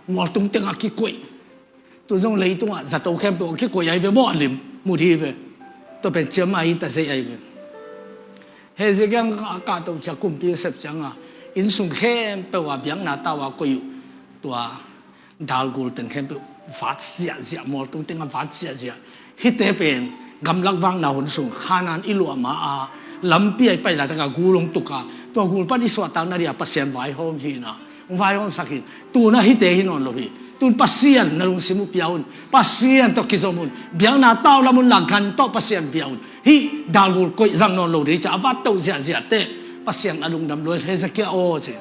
Mualtung tengah kikoih. Tu zong leitungah zato khempeuh kikoih ahi ve maw, a lim mut hi ve. Tua pen ciamah hi ta zei ahi ve. Hezekiah a kahto cia kumpi a sep cianga innsung khempeuh a biakna tau a koih uh tua dalgul teng khempeuh vat ziahziah, mualtung tengah vat ziahziah. Hihte pen gamlak vakna hun sung Khanan i luahma a lampi a i pai laitaka gul hong tuka tua gul pan i suahtakna dia Pasian vaihawm hina. Hong vaihawmsak in. Tun ah hihte hi nawn lo hi. Tun Pasian na lungsim uh pia un. Pasian tawh kizom un. Biakna tau lam un la, gan tawh Pasian bia un. Hih dalgul koih zang nawn lo ding ci a, a vat to ziahziah teh Pasian a lungdam lua. Hezekiah aw ci.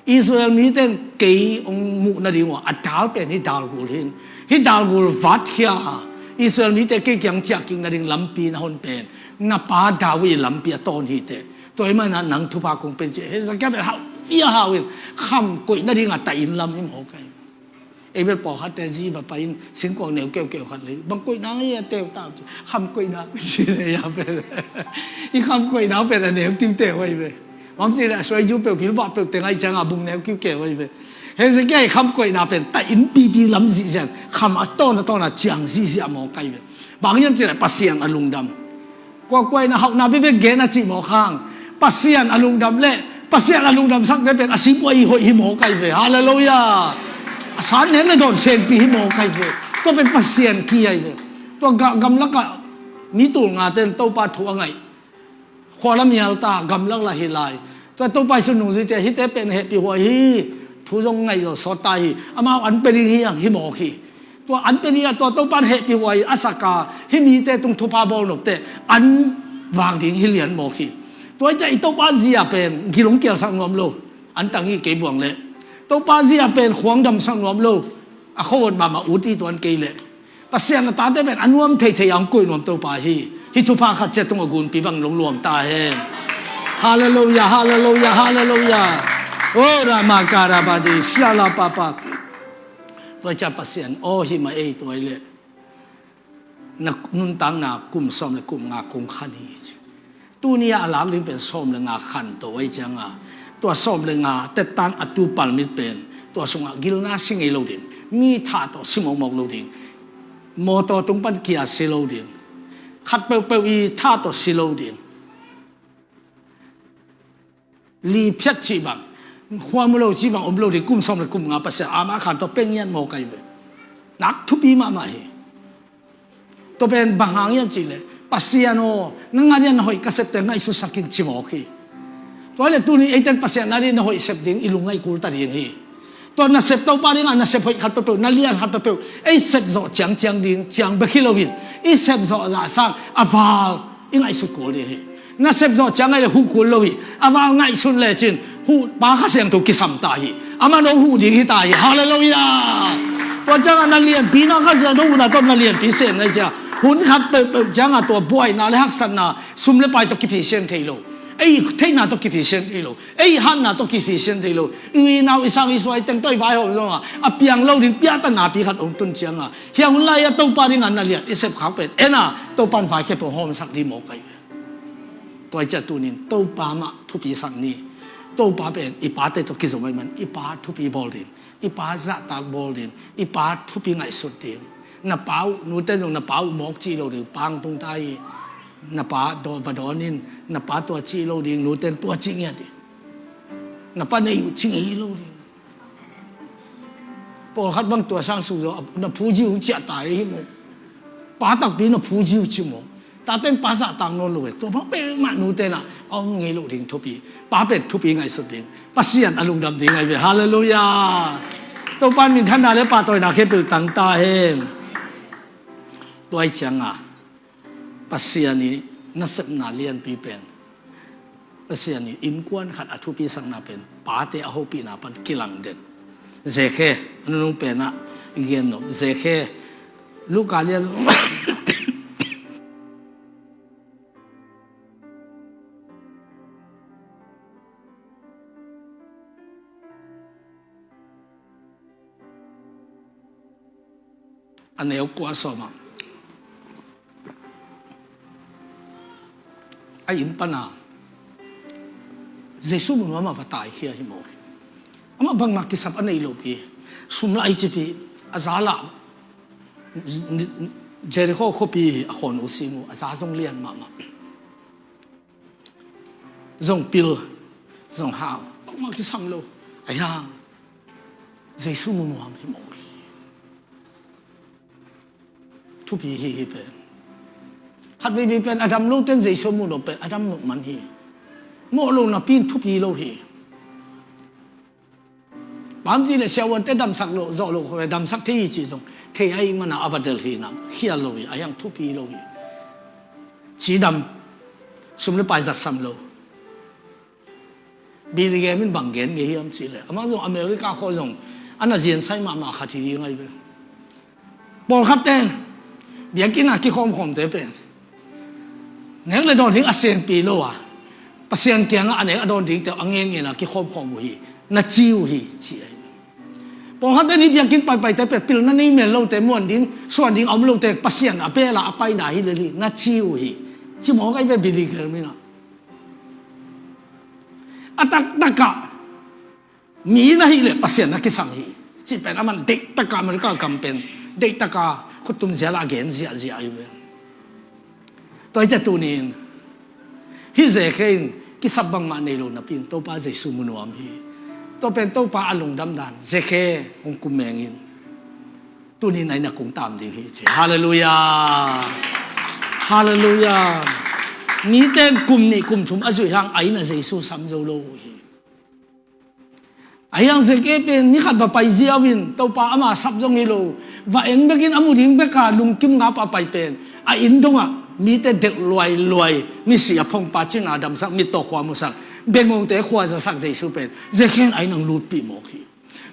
Israel mite in kei hong muh nading uh a, a dal pen hih dalgul hi in. Hih dalgul vatkhia a, Israel mite kei kiang ciah kik nading lampi na hon pen na pa David lampi a tawn hi teh. Tua ahih manin ah nang thupha kong pia in ci. Hezekiah pen hau, bia hau in, kham koih nading a tai inn lam hi mawk ai. Ei bel pawlkhatte zi va pai in singkuang neu keukeu khat lei, bang koihna ngai a teu ta, kham koihna. Ci lei a pen, i kham koihna pen a neu tiuteu ai ve. Mam ci leh a suaizu peuh, pilvah peuh teng ai ciang a bung neu kiukeu ai ve. Hezekiah i kham koihna pen tai inn pipi lam zihziah in, kham a tawn a tawn a ciang zihziah mawk ai ve. Bang hiam ci leh Pasian a lungdam. Kuakua in a hauhna bekbek gen a cih mawk hang, Pasian a lungdam leh Pasian a lungdamsakte pen a sipuai hoih hi mawk ai ve. Halleluiah. A san nen na dawn senpi hi mawk ai ve. Tua pen Pasian ki ai ve. Tua ga-, gamlak ah mi tul ngate in Topa thu a ngaih. Khua la mial ta, gamlak la hi lai. Tua Topa Jesu nungzuite hihte pen hehpih huai hi. Thu zong ngaih zaw sawt ta hi. Amau an pia ding hi hang hi mawk hi. Tua an pia ding a, tua Topa in hehpih huai a sak a, hih mite tung thupha bawl nop teh an vak ding hi lian mawk hi. Tua hi ciang i Topa zi a pen gil hong kialsak nuam lo. An tang hi kei buang leh. Topa zi a pen khuang damsak nuam lo. A khuavot mahmah ut i tuan kei leh. Pasian a tate pen a nuam theithei a hong koih nuam Topa hi. Hih thupha khat ciat tung a gunpi bang lungluam ta hen. Halleluiah, halleluiah, halleluiah. Oh, ramakarabadi, shalapapa. Tua ciang Pasian aw hi mah ei, tua hi leh na nuntakna kum sawm le kum nga kong khan hi ci. Tuni a a lak ding pen sawm le nga khanto ahih ciang a, tua sawm le nga tettan a tu palmit pen tua sungah gilna si ngei lo ding, mi tha tawh si mawkmawk lo ding, mawtaw tung pan kia si lo ding, khat peuhpeuh i tha tawh si lo ding. Li phiat cih bang, huam lo cih bang om lo ding, kum sawm le kum nga Pasian amah khan tawh pia ngiat mawk ai ve. Nak thupi mahmah hi. Tua pen bang hang hiam cih leh, Pasian aw, nang a di'n na hoih ka septe ngaihsutsak in ci mawk hi. Tua hi leh tuni eite'n Pasian a di'n na hoih sep ding i lungngaih kul ta ding hi. Tua na sep Topa dingah na sep hoih khat peuhpeuh, na lian khat peuhpeuh ei sep zawh ciangciang ding ciang bek hi lo in, i sep zawh zah sang a val i ngaihsut kul ding hi. Na sep zawh ciang ngaih leh huh kul lo hi. A val ngaihsut lecin huh, Pa Kha Siangtho kisam ta hi. A man aw huh ding hi ta hi. Halleluiah. Tua ciangah na lianpi na Kha Siangtho huhna tawh na lianpi sem na hi ciang, hun khat peuhpeuh ciangah tua buaina le haksatna sum le pai tawh kiphisian thei lo. Ei theihna tawh kiphisian thei lo. Ei hatna tawh kiphisian thei lo. I nau i sang i suai teng tawh i vaihawm zongah a piang lo ding piahtana pi khat hong tun ciangah, hia hun lai-ah Topa dingah na lian i sep khak pen en a, Topa in vaikhia peuh hawmsak ding mawk ai. Tua hi ciang tunin Topa mah thupisak ni. Topa pen i pate tawh kizom ahih man i pa thupi bawl ding, i pa zahtak bawl ding, i pa thupi ngaihsut ding. Na pa uh, nute'n zong na pa uh mawk cih lo ding, pa hong tung ta hi. Na pa dawn, va dawn in, na pa tua cih lo ding, nute'n tua cih ngiat ding. Na pa nei uh cih ngei lo ding. Pawlkhat bang tua sang suk zaw, na phuzi uh ciah ta hi maw. Pa takpi na phuzi uh ci maw. Tate'n pa zahtak nawn lo e. Tua bang peuhmah nute'n ah a om ngei lo ding thupi. Pa pen thupi ngaihsut ding, Pasian a lungdam ding ahi ve. Halleluiah. Topa in minthanna le pahtawina khempeuh tang ta hen. Tua hi ciangah Pasian i nasepna lianpi pen, Pasian i innkuan khat a thupisakna pen pate a hopihna pan kilang den. Zekhe, a nunung penah gen nop. Zekhe, Luka lian a neu kua sawmah a inn pana Jesu mu nuam a va taikhia hi mawk hi. Amah bangmah kisap a nei lopi, sum lah hi cipi, a za lah Jerikho khuapi a khawn uh sing uh, a za zong lian mahmah. Zong pil, zong hau, bangmah kisam lo. Ahi hang Jesu mu nuam hi mawk hi. Thupi hi hi pen. Khat veivei pen a dam lote'n Jesu mu lo pen a dam nop man hi. Mawh lo napi in thupi lo hi. Bang ci le siavuante damsak lo, zawh lo khawng damsak thei hi ci zong thei ahih mana a va delh hi, nam khial lo hi, a hiang thupi lo hi. Cidam, sum le pai zatsam lo. Billy Graham in bang gen ngei hiam ci le, amah zong America khawng zong a na ziansai mahmah khat hi ding ahi ve. Pawlkhat ten biakinn a kikhawmkhawmte pen nek le dawn ding a senpi lo a, Pasian kiangah a nek a dawn dingte a ngenngen a kikhawmkhawm uh hi, na ci uh hi, ci ahi. Pawlkhat ten hih biakinn paipaite pen pilna nei mel lote, muan ding suan ding a om lote Pasian a bel a a paina hi lel hi, na ci uh hi, ci mawk ahi ve Billy Graham in ah. A taktakah mi na hih leh Pasian na kisam hi, cih pen aman deihtakah America gam pen deihtakah khuttum zial a gen ziahziah ahi ve. Tua hi ciah tuni-in hih Zekhe in kisap bangmah nei lo napi-in Topa Jesu mu nuam hi. Tua pen Topa a lungdam dan Zekhe hong kum mengin tuni-in a inn ah kong tam ding hi ci. Halleluiah. Halleluiah. Mite in kum nih kum thum a zuih hang a inn ah Jesu sam zo lo uh hi. A hiang Zekhe pen ni khat va pai ziau in Topa ama sap zong hi lo, va eng bekin a mu ding beka lungkim ngap a pai pen a inn dongah mite delh luailuai, misi a phongpa, cina damsak, mittaw khua musak, bengngongte khua zasak Jesu pen Zekhe in a inn ah hong lutpih mawk hi.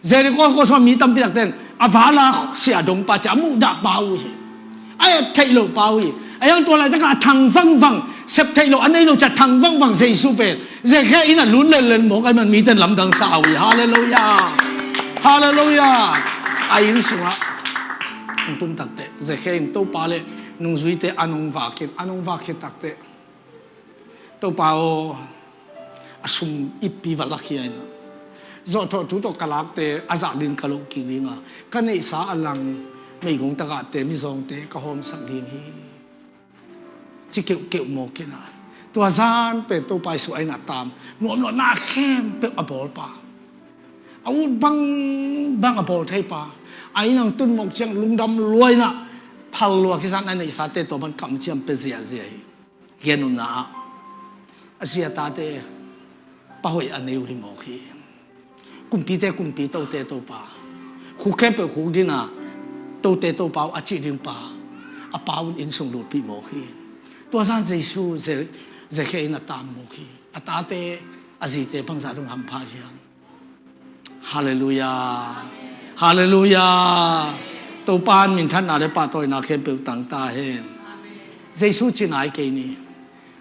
Jerikho khua sungah mi tampi takte in a vala siah dongpa ci a muhdahpa uh hi. A et theih lohpa uh hi. A hiang tua laitakah a thang vangvang, sep theih loh a nei lo ci a thang vangvang Jesu pen Zekhe inn ah lut lenlen mawk ahih man mite in lamdang sa uh hi. Halleluiah. Halleluiah. A inn sungah hong tum takteh Zekhe in Topa le nungzuite an hong vak in, an hong vak khit takteh Topa aw, a sum ippi va lakhia in ah, zawhthawh thu tawh ka lakte a zah ding ka loh kik ding a, ka neihsa a lang meigong tagahte, mizawngte ka hawmsak ding hi, ci keuhkeuh mawk in ah, tua zan pen Topa Jesu a inn ah tam, nuamlawhna khempeuh a bawlpa, a ut bangbang a bawl theipa, a inn ah hong tun mawk ciang lungdam lua in ah, phal lua khit zan a neihsate tua bang kamciam pia ziahziah hi. Gen nopna ah a zi a tate pa hoih a nei uh hi mawk hi. Kumpite Kumpi, Tote Topa, khuk khempeuh khuk ding a Tote Topa uh a cih ding pa, a pa un inn sung lutpih mawk hi. Tua zan Jesu Ze-, Zekhe inn ah tam mawk hi. A tate, a zite bangzah dong hampha hiam? Halleluiah. Halleluiah. Topa in minthanna le pahtawina khempeuh tang ta hen. Jesu cina hi kei ni.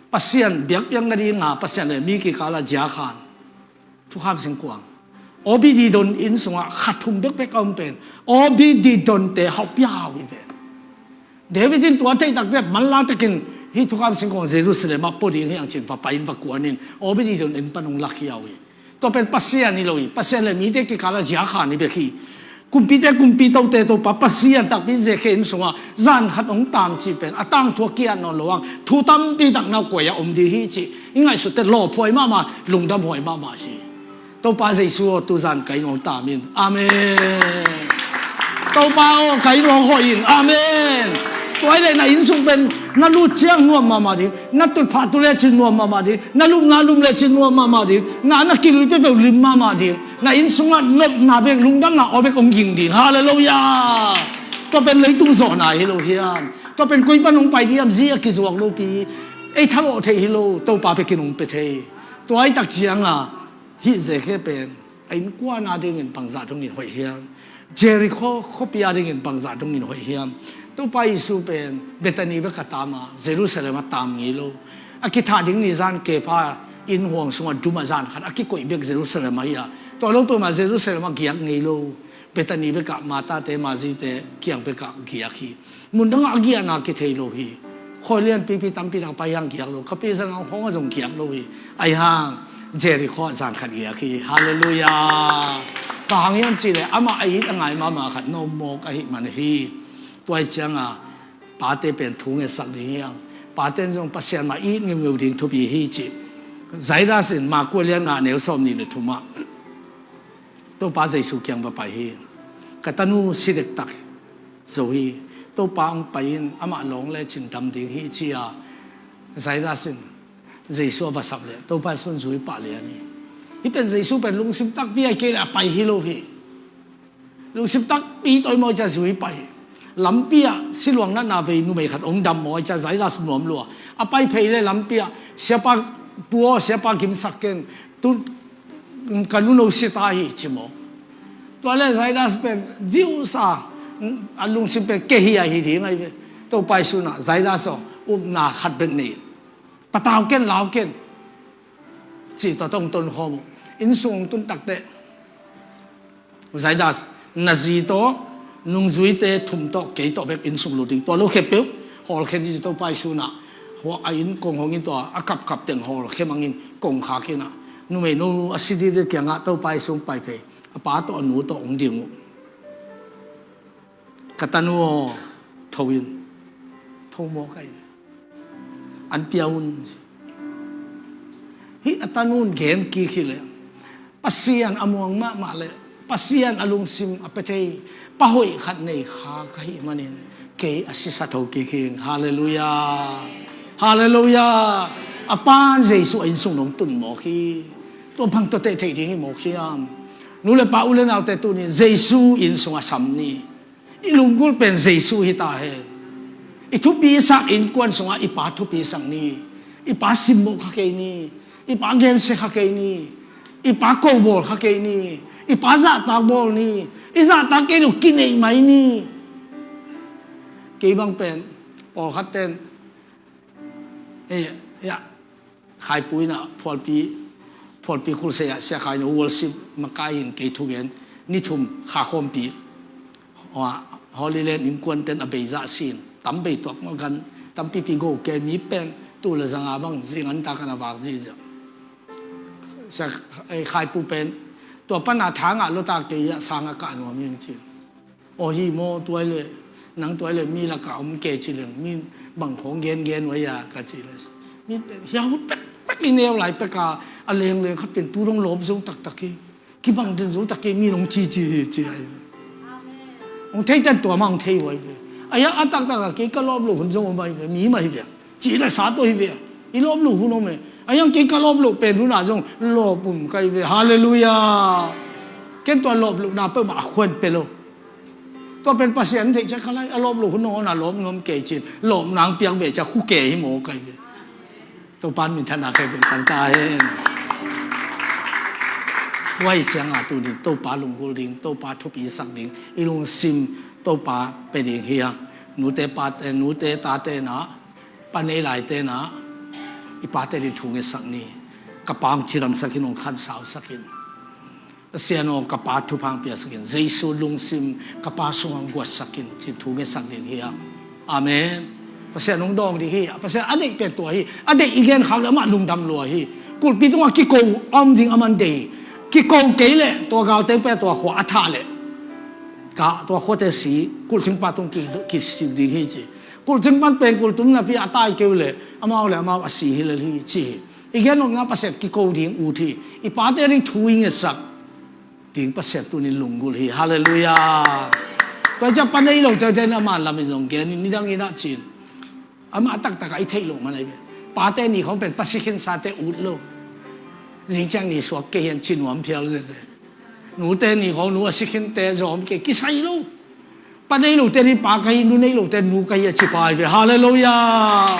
Pasian biakpiak nading a, Pasian le mi kikal a ziakhan thukham singkuang, Obed Edom inn sungah kha thum bekbek a om pen Obed Edom-te hauhpia hau hi pen. David in tua theih takteh manlang takin hih thukham singkuang Jerusalem ah pua ding hi hang ci-in va pai in va kuan in Obed Edom inn pan hong lakhia uh hi. Tua pen Pasian hi lo hi. Pasian le mite kikal a ziakhan hi bek hi. Kumpite Kumpi, Tote Topa, Pasian takpi Zekhe inn sungah zan khat hong tam cih pen a tangthu a kiat nawn lo hang thu tampi tak na kuai ah om ding hi cih i ngaihsut teh lawphuai mahmah, lungdamhuai mahmah hi. Topa Jesu aw, tuzan ka inn hong tam in. Amen. Topa aw, ka inn hong hoih in. Amen. Tua hi leh na inn sung pen na lut ciang nuam mahmah ding, na tutphah tu lecin nuam mahmah ding, na lupna lum lecin nuam mahmah ding, na, na kilui peuhpeuh lim mahmah ding, na inn sungah nopna bek, lungdamna aw bek hong ging ding. Halleluiah. Tua pen leitung zawhna hi lo hiam? Tua pen koi pan hong pai ding hiam? Zi a kizuak lopi, ei thalawh theih hi lo, Topa bekin hong pia thei. Tua hi tak ciang a hih Zekhe pen a innkuan adingin bangzah dongin hoih hiam? Jerikho khuapi adingin bangzah dongin hoih hiam? Topa Jesu pen Bethany bek a tam a, Jerusalem a tam ngei lo. A kithah ding ni zan Kepha inn huang sungah dum a zan khat a kikoih bek Jerusalem ahi a, tua lo peuhmah Jerusalem a giak ngei lo. Bethany bekah Martha-te, Mary-te kiang bekah giak hi. Mundangah a giahna kithei lo hi. Khualian pipi tampi tak pai hang giak lo. Capernaum khawngah zong giak lo hi. Ahi hang Jerikho ah zan khat giak hi. Halleluiah. Bang hang hiam cih leh amah a it a ngai mahmah khat na om mawk ahih man hi. Tua hi ciang a pate pen thu ngetsak ding hiam? Pate in zong Pasian mah it ngeungeu ding thupi hi cih Jairus in Mark a lian nga, a neu sawmnih le thum ah Topa Jesu kiang va pai hi. Ka tanu si dektak zo hi. Topa hong pai in, amah lawng lecin dam ding hi, ci a Jairus in Jesu a va sap leh Topa Jesu in zui pah lian hi. Hih pen Jesu pen lungsim takpi ahi kei leh a pai hi lo hi. Lungsim takpi tawh i mawi cia zui pai. Lampi ah siluang natna vei numei khat ong dam mawi cia Zaidas nuam lua. A pai phei le lampi ah siapa puaw siapa gimsak keng tu ka nuno sita hi ci maw. Tua le Zaidas pen viusa a lungsim pen kehia hi ding ahi ve. Topa i sunah Zaidas aw upna khat bek nei. Patau ken lau ken. Ci tawh tong ton khawm uh. Inn sung tun takte Zaidas na zi tawh nungzuite thum tawh kei tawh bek inn sung lut ding tua lo khepeuh. Hawlkhe ding ci Topa i sunah. Hua a inn kong hong in tua a kapkap teng hawlkhe mangin kong khak inah. Numei no a si dide kiangah Topa i sung pai phei. A pa tawh a nu tawh ong ding uh. Ka tanu aw, tho in. Tho maw kai. An pia un. Hih a tanun gen kik hi le Pasian a muang mahmah le Pasian a lungsim a pia thei pa hoih khat nei kha ka hih manin kei a sisa tho kik hi. Halleluiah. Halleluiah. A pan Jesu a innsung nong tun mawk hi. Tua bang tua teh theih ding hi mawk hiam? Nu le pa u le naute tunin Jesu innsung a sam ni. I lunggulh pen Jesu hi ta hen. I thupi sak innkuan sungah i pa thupi sak ni. I pa simmawh kha kei ni. I pa gensia kha kei ni. I pa kobawl kha kei ni. I pa zahtak bawl ni. I zahtak kei lo kineih mai ni. Kei bang pen pawlkhat ten Ei, ya. Khaipu inah phualpi, phualpi khulsei ah sia khai no worship makai in kei thugen ni thum kha khawmpi. Holy Land innkuanten a beizah sin tam bei tuak maw gan tampipi go ke mi pen tu le zanga bang zingan ta kan a vak zizia. Sia, ei, khaipu pen tua pana thangah lota kei ah sangah kah nuam in ci. Aw hi maw tuai le nang tuai le mi lakah om ke ci leng mi bang khawng gengen uh a ka ci le. Mi hiau pekpek i neu lai peka a lengleng kha pen tu dong lawp zo taktak hi. Kibang den zo tak hi mi nong ci ci hi ci ai. Hong thei ten tua ma hong thei huai ve. A hiang a taktak a kei ka lawp lo hun zong om ai ve mi mah hi ve. Cih le sa tawh hi ve. I lawp loh hun om e. A hiang kei ka lawp loh pen hun ah zong lawp um ka hi ve. Halleluiah. Ken tua lawp lohna peuhmah a khuan pe lo. Tua pen Pasian theih ciah ka lai a lawp loh hun hong on a lawp nuam kei cin lawp nang piak ve ciah khu kei hi maw ka hi ve. Topa in minthanna kei pen tang ta hen. Huai ciangah tu ding Topa lunggulh ding Topa thupi sak ding i lungsim Topa pe ding hi a. Nute pate nute tate na Pa nei lai tenah i pate din thu ngetsak ni. Ka pa hong cidamsak in hong khansausak in. Pasian aw ka pa thupha hong piasak in. Jesu lungsim ka pa sungah hong guatsak in cin thu ngetsak ding hi a. Amen. Pasian hong dawng ding hi a. Pasian a deih pen tua hi. A deih i gen khak le amah lungdam lua hi. Kulhpi tungah kiko a om ding a man deih hi. Kiko kei le tua galte pen tua khua a thah le ka tua khuate si kulhcing pa tung ki, kisik ding hi ci. Kulhcing pan pen kulhtum napi a tai keu le amau le amau a si hi lel hi ci hi. I gen nopna Pasian kiko ding ut hi. I pate ding thu i ngetsak ding Pasian tunin lunggulh hi. Halleluiah. Tua ciah pa nei lote ten ama lamin zong gen in nidang in ah cin. Amah taktak ah i theih loh man ahi ve. Pate ni khawng pen pa si khinsate ut lo. Zingciang ni suak kei hian ci nuam phial zeze. Nute ni khawng nu a si khinte zawm kei kisai lo. Pa nei lote ni pa ka hi, nu nei lote nu ka hi a ci pa ahi ve. Halleluiah.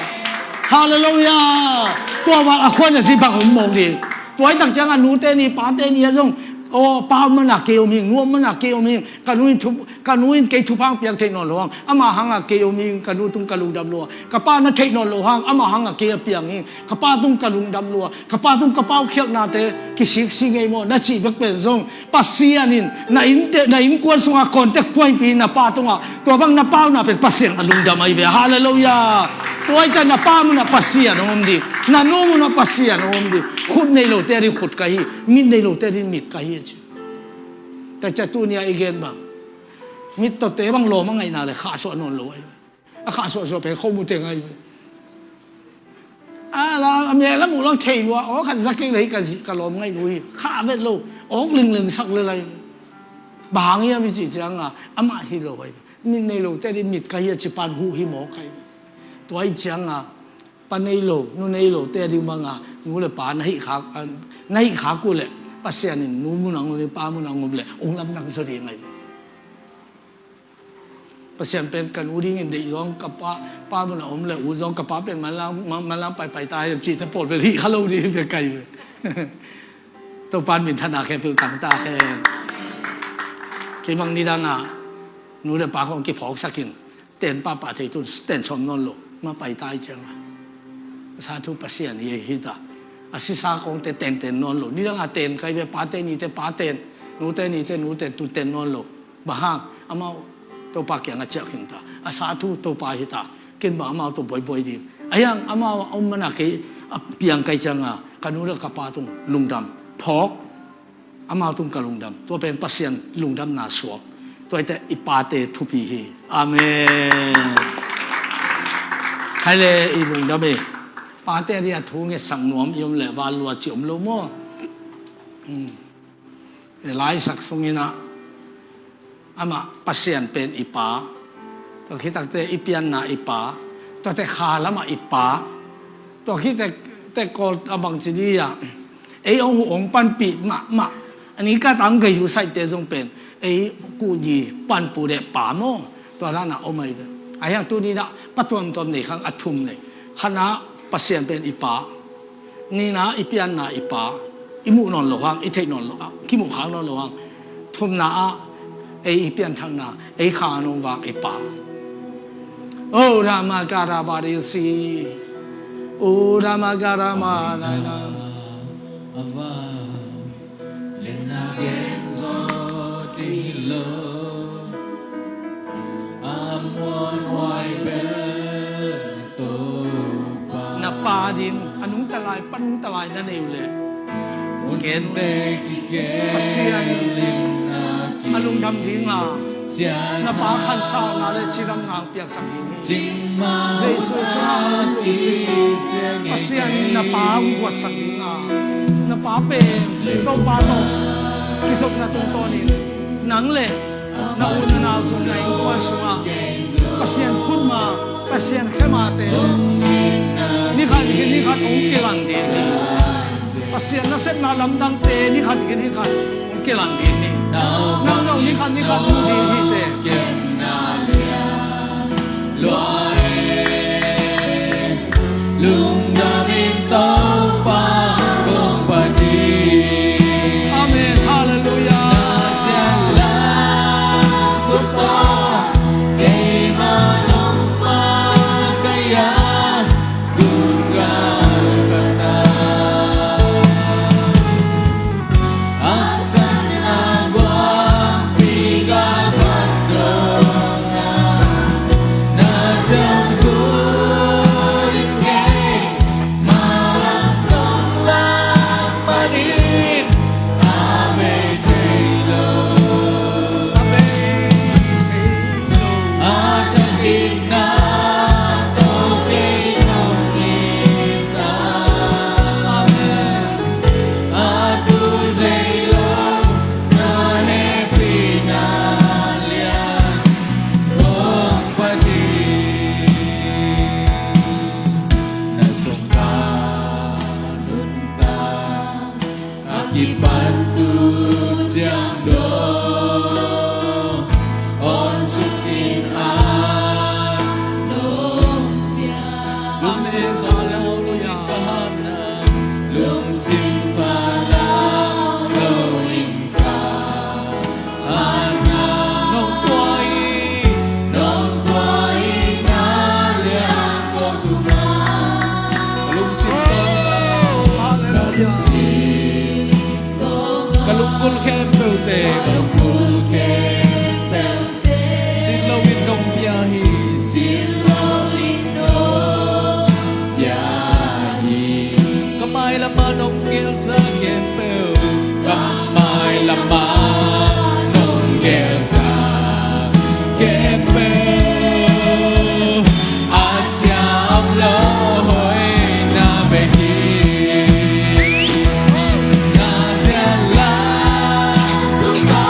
Halleluiah. Tua val a khuan a si bang om mawk ding. Tua i tak ciangah nute ni pate ni a zong aw pa om mana kei om hing, nu om mana kei om hing. Ka nu in thu, ka nu in kei thupha hong piak theih nawn lo hang ama hangah kei om hing, ka nu tung ka lungdam lo a. Ka pa na theih nawn lo hang ama hangah kei a piang hing. Ka pa tung ka lungdam lo a. Ka pa tung ka paukhialhnate kisiksi ngei maw na cih bek pen zong Pasian in na innte, na innkuan sungah contact point pi na pa tungah tua bang na pauna pen Pasian a lungdam ahi ve. Halleluiah. Tua i ciah na pa munah Pasian a om ding, na nu munah Pasian a om ding. Khut nei lote a ding khut ka hi, mit nei lote a ding mit ka hi a ci. Tua ciah tunia i gen bang mittawte bang lawm a ngaihna le khahsuah nawn lo ahi. A khahsuahsuah pen khomute ngai ve. A la a mia lam uh lang thei lua aw khat za kei le hi ka zih ka lawm ngaih nu hi khah vet lo. Awk lingleng sak le lai. Bang hang hiam i cih cianga amah hi lo ahi. Mit nei lote ding mit ka hi a ci pan huh hi mawk ahi. Tua i cianga pa nei lo nu nei lote a ding banga nu le pa na hih khak, na hih khak uh leh Pasian in nu mun ang um ding pa mun ang um leh ung lamdang zaw ding ahi. Pasian pen ka nu dingin deih zong, ka pa, pa mun a om le u zong, ka pa pen manlang, man-, manlang paipai ta hi, cihte pawl bel hih kha lo ding hi bia kai ve. Topa in minthanna khempeuh tang ta hen. Kei bang nidang a nu le pa khong kiphawksak in, ten pahpah thei tun ten sawm nawn lo, ma pai ta hi ciang a. A sa thu Pasian hi, hi ta. A sisa khongte tenten nawn lo. Nidang a ten kai ve, pate nite pa ten, nute nite nu ten, tun ten nawn lo. Bang hang, amau Topa kiangah ciah khin ta. A sa thu Topa hi ta. Ken bang amau tawh buaibuai ding. A hiang amau a om mana kei a piang kai cianga ka nu le ka pa tung lungdam phawk. Amau tung ka lungdam. Tua pen Pasian lungdamna suak. Tua hi teh i pate thupi hi. Amen. Khai le i lungdam hi. Pate a dia thu ngetsak nuam i om le val lua ci om lo maw? Hmm. Laisak sungin ah amah Pasian pen i pa, tua khit takte i pianna i pa, tuate kha lamah i pa, tua khit tek, tek kawl a bangci di ah ei hong huh hong panpih mahmah, a ni ka tang gei hu saite zong pen ei kuh ni panpu deh pa maw? Tua dan ah om ahi ve. A hiang tuni nah pa tuamtuam nei khang a thum nei. Khatna Pasian pen i pa. Nihna i pianna i pa, i muh nawn lo hang, i theih nawn lo hang, kimuh khak nawn lo hang. Thumna ah ei i pianthakna, ei kha nong vak i pa. O Rama Gara Barisi, O Rama Gara Manana. Lenna gen zo ti lo. A muanhuai bel Topa. Na pa ding a nungta lai, pa nungta lai na nei uh leh, ken Pasian a lungdam dinga, na pa khansauna le cidamna piaksak ding hi. Jesu sungah hong lungsim, Pasian in na pa hong guatsak dinga, na pa pen Topa tawh kizopna tungtawnin nang le na u na nau zong na innkuan sungah Pasian khutma, Pasian khemate nikhat nikhat hong kilang ding hi. Pasian nasepna lamdangte nikhat nikhat hong kilang ding hi. Nang zong nikhat nikhat hong ding hi te. Lungdam in Topa kong phat hi. Amen. Halleluiah. Na sianlam Topa, keima nong makaih a, Gulgalgata. Na sungah nuntak a kipan tu ciang dong, hong suk in a nong piak. Lungsim palau lo in ka hatna, lungsim palau lo in ka hatna. Nong tua hi, nong tua hi na liang kong tuma. Ka lungsim tawh, ka lungsim Ka lunggulh khempeuhte, ka lunggulh khempeuhte, sin loin nong pia hi, sin loin nong pia hi. Ka mai lamah nong gelsa khempeuh, ka mai lamah nong gelsa khempeuh. A siam lo hoihna bek hi. Na sianlam Topa,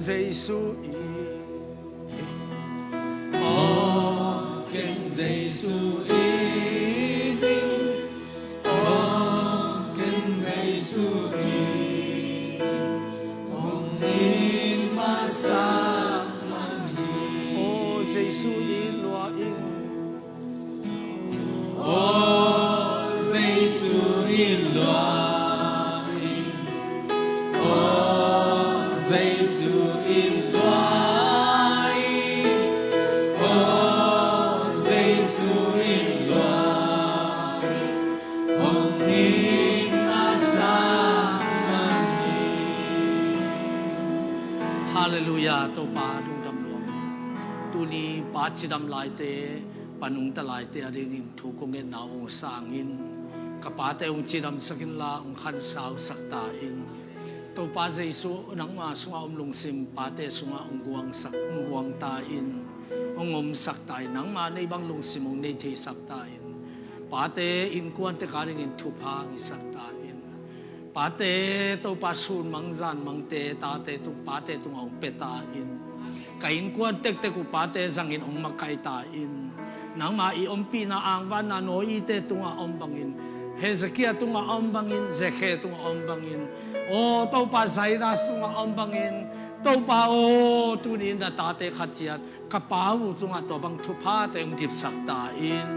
Jesu i, aw ken Jesu i ding, aw ken Jesu i, hong in masak man hi. Aw Jesu i lua in. Aw Jesu i lua in, aw Jesu i lua in, aw Jesu i lua in, hong in masak man hi. Halleluiah, Topa lungdam lua. Tuni pa cidam laite, pa nungta laite adingin thu kong ngetna hong sangin, ka pate hong cidamsak inla hong khansausak ta in. Topa Jesu, nangma sungah om lungsim pate sungah hong guangsak, hong guang ta in, hong omsak ta in. Nangma nei bang lungsim hong nei theisak ta in. Pate innkuan tek adingin thupha hong hisak ta in. Pate, Topa, sun mang zan mangte tate tung, pate tungah hong pia ta in. Ka innkuan tektek uh pate zangin hong makaih ta in. Nangma i ompihna angvanna Noah-te tungah om bangin, Hezekiah tungah om bangin, Zakkhai tungah om bangin, aw Topa, Jairus tungah om bangin, Topa aw, tuni in na tate khat ciat ka pa uh tungah tua bang thuphate hong dipsak ta in.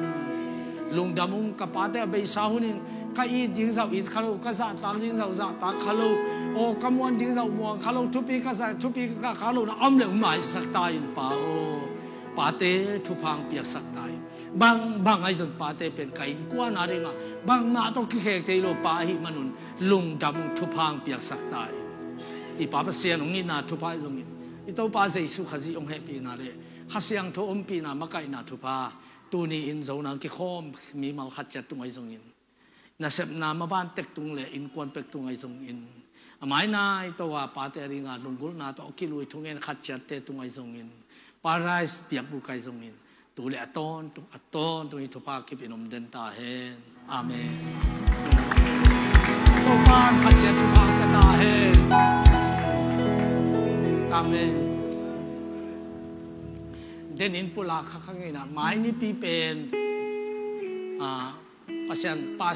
Lungdam ung, ka pate a beisa hunin ka it ding zah it kha lo, ka zahtak ding zah zahtak kha lo, aw ka muan ding zah muan kha lo, thupi ka zah thupi ka kha lo na om le hong maisak ta in pa aw. Pate thupha hong piaksak ta in. Bang bang ahi zong pate pen ka innkuan adingah bangmah tawh kikhel thei lo pa ahih manun lungdam ung, thupha hong piaksak ta in. I Pa Pasian hong itna thupha ahi zongin, i Topa Jesu Khazih hong hehpihna le Kha Siangtho ompihna makaihna thupha, tuni in Zo nang kikhawm mimal khat ciat tung ahi zongin, nasepna maban tek tung le innkuan pek tung ahi zongin, a mai nai to a pate a dinga lunggulhna tawh a kilui thungen khat ciatte tung ahi zongin, Paradise biakbuk ahi zongin, tu le a tawntung, a tawntung i thupha kip in om den ta hen. Amen. Topa in khat ciat thupha pia ta hen. Amen. Den in pulak kha kha ngeinah mai nipi pen, ah, Pasian, Pasian